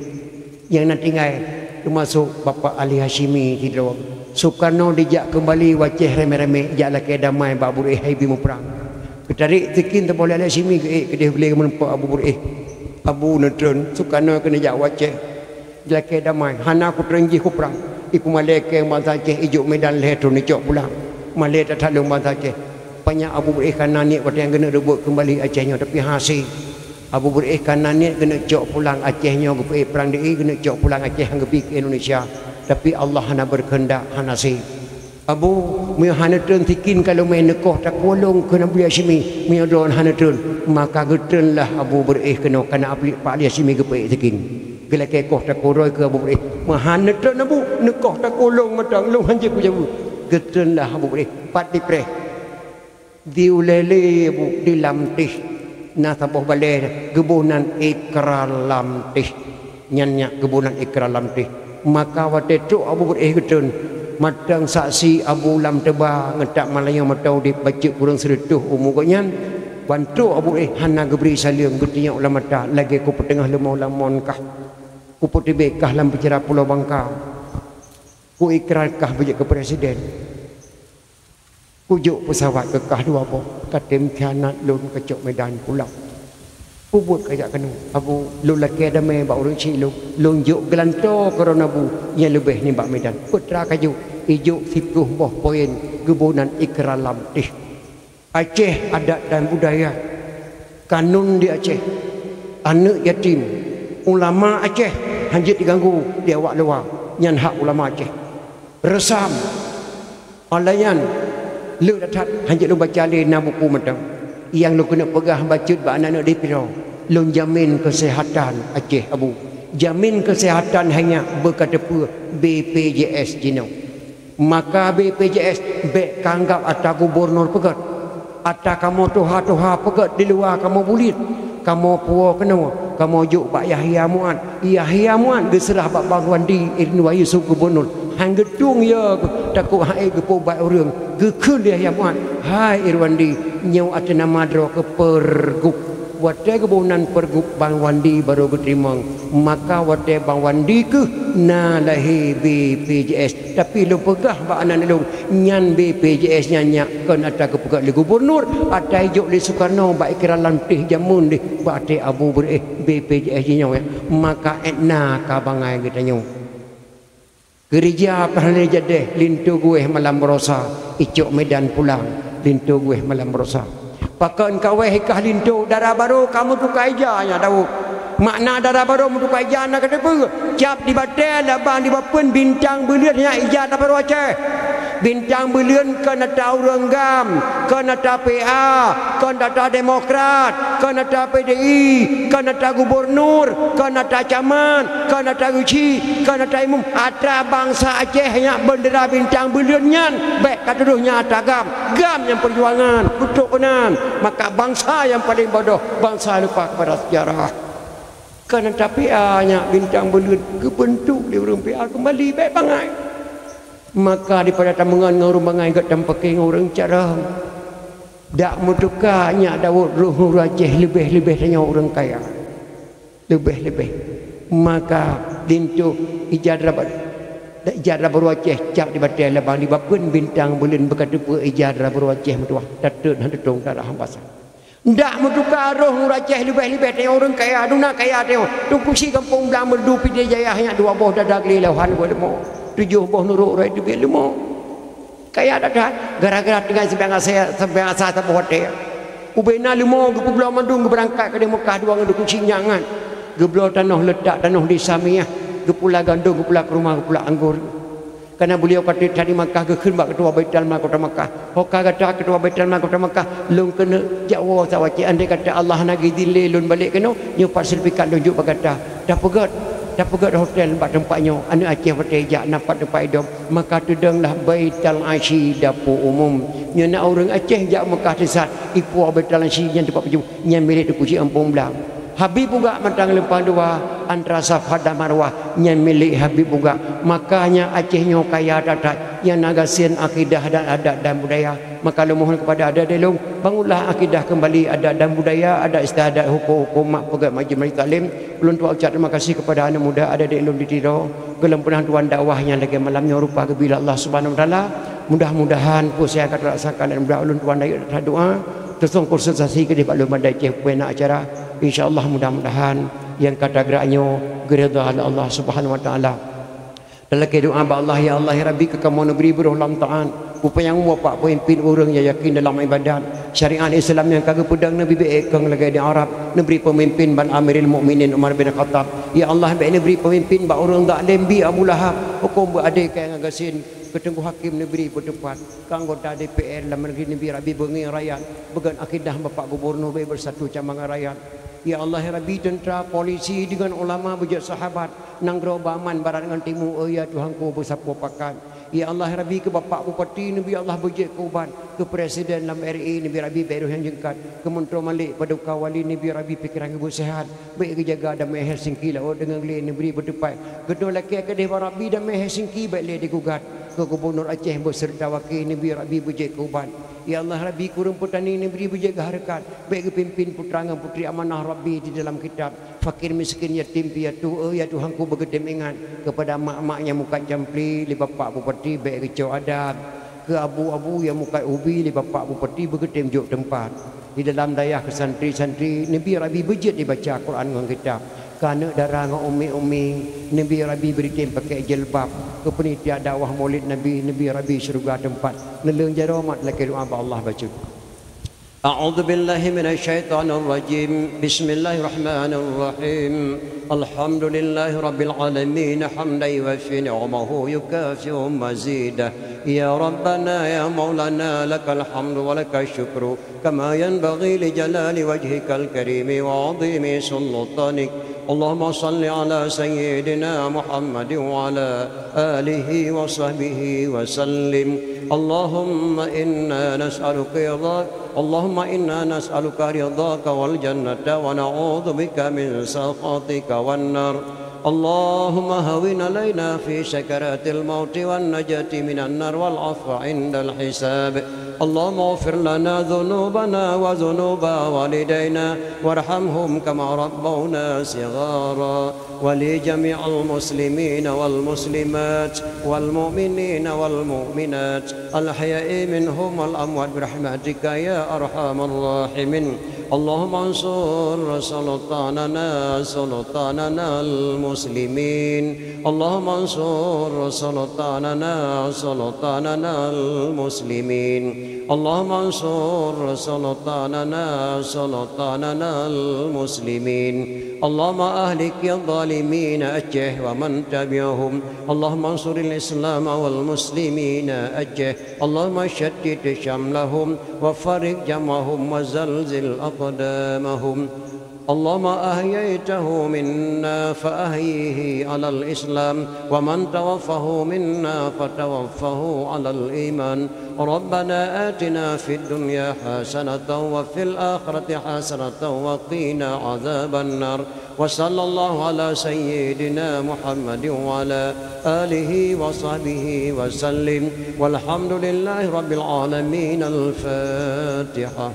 Nyang na tinggai, teumasok Bapak Ali Hasyimi sidroe. Sukarno dijak keumbali u Aceh ramé-ramé, jak lakée damai bak Abu Beureueh, hai bi muprang. Geutarek sikin saboh lé Ali Hasyimi, geuék keudeh u glé, geumeurumpok Abu Beureueh. Abu neutreun, Sukarno keuneuk jak u Aceh. Lakée damai, hana kutreun jih kuprang. Ikumalée keu bansa Aceh, ijok Medan lhée thon icok pulang. Malée that-that lôn bansa Aceh. Pajan Abu Beureueh kana niet watée nyan geuneuk reubot keumbali Aceh nyoe, tapi hase. Abu Beureueh kana niet geuneuk cok pulang Aceh nyoe, geupeuék prang D I, geuneuk cok pulang Aceh han geubi keu Indonesia. Tapi Allah hana beukeuheundak, hana se. Abu, meunyoe hana treun sikin ka lôn mé neukoh takue lôn keu Abu Hasyimi, meunyoe droen hana treun, maka geutreunlah Abu Beureueh keunoe, kana Abu Pak Ali Hasyimi geupeuék sikin. Geulakée koh takue droe keu Abu Beureueh, meunyoe hana treun Abu, neukoh takue lôn mantong, lôn hanjeuet kujabu. Geutreunlah Abu Beureueh, pat dipreh. Di ulée lé Abu, di Lamteh, na saboh balée geuboh nan Ikrar Lamteh. Nyan nyak geuboh nan Ikrar Lamteh. Maka watée trok Abu Beureueh geutreun, mantong saksi Abu Lam Teuba ngon Tat Malayo mata udeb, bacut kureueng sireutôh umu gobnyan, ban trok Abu Beureueh hana geubri saleuem, geutunyok lam mata lagée kupeuteungoh leumo lam mon kah, kupeuteubiet kah lam peucara Pulo Bangka, kuikrar kah beujeuet keu presiden. Kujok peusawat keu kah dua boh, katem khianat lôn kacok Medan pulang. Peue buet kajak keunoe, Abu? Lôn lakée damé bak ureuëng chik lôn, lôn jok geulantoe keu droen Abu nyang leubeh nibak Medan. Peue teuma kajok, ijok siploh boh poin geuboh nan Ikrar Lamteh. Aceh, adat dan budaya, kanun di Aceh, aneuëk yatim, ulama Aceh hanjeuet diganggu di awak luwa. Nyan hak ulama Aceh. Reusam. Óh lheueh nyan, le that-that, hanjeuet lôn baca lé na buku mantong. Nyang lôn keuneuk peugah bacut bak aneuk-aneuk di Tiro, lôn jamin keuseuhatan Aceh Abu. Jamin keuseuhatan hai nyak beuka teupeue B P J S jinoe. Maka B P J S bék ka anggab atra gubunur peugét. Atra kamoe tuha-tuha peugét di luwa kamoe buliet, kamoe puwoe keunoe, kamoe jok bak Yahya Mu'ad. Yahya Mu'ad geuseurah bak Bang Irwandi, Irwandi Yusuf gubunur. Han geutueng yo, takot han ék geupeuubat ureuëng. Geukheun lé Yahya Mu'ad, "Hai Irwandi, nyoe ateueh nama droe keuh Pergub." Watée geuboh nan Pergub Bang Wandi barô geuteurimong. Maka watée Bang Wandi keuh na lahé B P J S. Tapi lôn peugah bak aneuk lôn, nyan B P J S nyan nyak kon atra geupeugah lé gubunur, atra jijok lé Sukarno bak ikra lam teuh jameun deh bak até Abu Beureueh B P J S jinoe nyak. Maka ék na ka bangai geutanyoe. Keureuja peuhana jadeh linto geuwéh malam barosa, icok Medan pulang linto geuwéh malam barosa. Pakon ka wéh ikah linto dara barô ka meutuka ija nyak Daud. Makna dara barô meutuka ija na kateupeue, cap di batée labang di bapeuen bintang buleuen nyak ija dara barô Aceh. Bintang buleuen kon atra ureuëng GAM, kon atra P A, kon atra Demokrat, kon atra P D I, kon atra gubunur, kon atra camat, kon atra geuchik, kon atra imum. Atra bansa Aceh nyak bendera bintang buleuen nyan, bék ka tudoh nyan atra GAM. GAM nyang peujuangan, beutôi keunan. Maka bansa nyang paleng bodoh, bansa lupa kepada sejarah. Kon atra P A nyak bintang buleuen geubeuntuk lé ureuëng P A keumbali, bék bangai. Maka daripada tameungon ngon ureuëng bangai, gét tameupakè ngon ureuëng carông. Dak meutuka nyak Daud roh ureuëng Aceh leubeh-leubeh tanyoe ureuëng kaya. Leubeh-leubeh. Maka linto ija dara ba-, ija dara barô Aceh cap di batée labang di bapeuen bintang buleuen beuka teupeue ija dara barô Aceh meutuwah. Tateut hana tutông darah basa. Ndak meutuka roh ureuëng Aceh leubeh-leubeh tanyoe ureuëng kaya, duna kaya tanyoe. Teungku Chik Gampông Blang Meureudu Pidie Jaya nyak dua boh dada glé lawhan geuh leumo. Tujoh boh nurok rot teubiet leumo. Kaya that-that, gara-gara tinggai seumayang asai, seumayang asai saboh watée. Ubena leumo geupeubloe mandum geubeurangkat keudeh Meukah dua ngon Teungku Chik nyak ngat. Geubloe tanoh leutak tanoh di Samiah, geupula gandom, geupula keuruma, geupula anggô. Kareuna beuliau ka trép that di Makkah geukheun bak keutua Baitul Mal kota Makkah, "Ho ka gata keutua Baitul Mal kota Makkah, lôn keuneuk jak woe sawacie, andai kata Allah hana geuidhin lé lôn balek keunoe, nyoe pat seurtifikat lôn jok bak gata. Tapeugét, tapeugét hotel bak teumpat nyoe, aneuk Aceh watée jak na pat teumpat idong." Maka teudong lah Baitul Asyi dapur umum. Nyoe na ureuëng Aceh jak Meukah teusat, ipuwoe Baitul Asyi nyan teumpat peujeuet, nyan milék Teungku Chik Gampông Blang. Habib Bugak mantong leumpang dua, antara Safa dan Marwah, nyan milék Habib Bugak. Makanya Aceh nyoe kaya that-that, nyang na gasien akidah dan adat dan budaya. Maka lôn mohon kepada adik-adik lôn, bangunlah akidah kembali, adat dan budaya, adat istiadat, hukum-hukum, mak peugét majlis-majlis taklim. Ulôn tuan ucap terima kasih kepada aneuk muda adik-adik lôn di Tiro, golom peunah tuan dakwah nyang lagée malam nyoe rupa geubri lé Allah Subhanahu Wa Taala. Mudah-mudahan peue nyang ka teuraksakan aneuk muda ulôn tuan dayeuk that doa, teusong konsultasi keudeh bak lôn bandai céh peue na acara. Insya Allah mudah-mudahan nyang ka tagrak nyoe geuridha lé Allah Subhanahu Wa Taala. Talakée doa bak Allah, "Ya Allah, ya Rabbi, keu kamoe neubri beurôh lam taát, peupanyang umu bapak peumimpin ureuëng nyang yakin dalam ibadat, syariat Islam nyang ka geupeudong neubri bék ék kong lagée di Arab, neubri peumimpin bak Amirul Mukminin Umar bin Khattab. Ya Allah, bék neubri peumimpin bak ureuëng zalem bi Abu Lahab, huköm beuadé keu nyang gasien, keu Teungku Hakim neubri peuteupat, keu anggota D P R lam negeri neubri Rabbi beungieng rakyat, beugét akidah bapak gubunur bék beusatu sama ngon rakyat. Ya Allah, ya Rabbi, teuntra, polisi deungon ulama beujeuet sahabat, nanggroe beuaman barat ngon timu, oh ya Tuhanku, beusapeue pakat. Ya Allah, ya Rabbi, keu Bapak Bupati neubri Allah beujeuet keu ubat, keu Presiden lam R I neubri Rabbi bék roh nyang jeungkat, keu Meuntroe Malik Paduka Wali neubri Rabbi pikeran geuh beusehat, bék geujaga damé Helsinki laôt deungon glé neubri beuteupat. Keu dua lakée keudeh bak Rabbi damé Helsinki bék lé digugat, keu Gubunur Aceh beuseureuta wakée neubri Rabbi beujeuet keu ubat. Ya Allah, Rabbi, keu ureuëng peutani neubri beujeuet keu hareukat, bék geupimpin putra ngon putri amanah Rabbi di dalam kitab. Fakir miskin yatim piatu, oh ya Tuhanku, beugeutem ingat keupada mak-mak nyang mukat campli lé Bapak Bupati bék geucok adat, keu abu-abu nyang mukat ubi lé Bapak Bupati beugeutem jok teumpat. Di dalam dayah keu santri-santri neubri Rabbi beujeuet dibaca Quran ngon kitab, keu aneuk dara ngon umi-umi neubri Rabbi beuritem pakai jilbab, keu peunitia dakwah Maulid Nabi neubri Rabbi syeuruga teumpat. Neuleueng jaroe mat lakée doa bak Allah bacut. أعوذ بالله من الشيطان الرجيم. بسم الله الرحمن الرحيم. الحمد لله رب العالمين، حمدا يوافي نعمه يكافئ مزيده. يا ربنا يا مولانا، لك الحمد ولك الشكر، كما ينبغي لجلال وجهك الكريم وعظيم سلطانك. اللهم صل على سيدنا محمد وعلى آله وصحبه وسلم. اللهم إنا نسألك رضاك، اللهم إنا نسألك رضاك والجنة، ونعوذ بك من سخطك والنار. اللهم هون علينا في سكرات الموت والنجاة من النار والعفو عند الحساب. اللهم اغفر لنا ذنوبنا وذنوب والدينا وارحمهم كما ربونا صغارا، ولجميع المسلمين والمسلمات والمؤمنين والمؤمنات الأحياء منهم والأموات برحمتك يا أرحم الراحمين. اللهم انصر سلطاننا، سلطاننا المسلمين. اللهم انصر سلطاننا، سلطاننا المسلمين. اللهم انصر سلطاننا، سلطاننا المسلمين. اللهم أهلك الظالمين أتشه ومن تبعهم. اللهم انصر الإسلام والمسلمين أتشه. اللهم شتت شملهم وفرق جمعهم وزلزل أقدامهم. اللهم أحييته منا فأحيه على الإسلام، ومن توفاه منا فتوفه على الإيمان. ربنا آتنا في الدنيا حسنة وفي الآخرة حسنة وقنا عذاب النار. وصلى الله على سيدنا محمد وعلى آله وصحبه وسلم. والحمد لله رب العالمين. الفاتحة.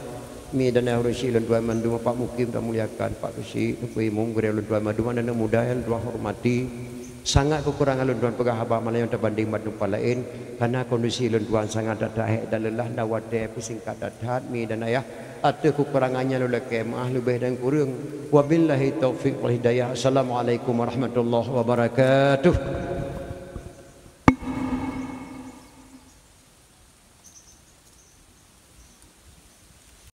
Mi dan ayah ureueng syik lôn tuan mandum, Pak Mukim tamuliakan, Pak Keuchik, Teungku Imum, gurèe lôn tuan mandum, aneuk-aneuk muda nyang lôn tuan hormati. Sangat keukurangan lôn tuan peugah haba malayeue tabanding bak teumpat laén, karena kondisi lôn tuan sangat that-that hék dan leulah dan watèe pih singkat that-that, mi dan ayah. Ateueh keukurangan nyan lôn lakèe meu'ah leubeh dan kureueng. Wabillahi taufiq wal hidayah. Assalamualaikum warahmatullahi wabarakatuh.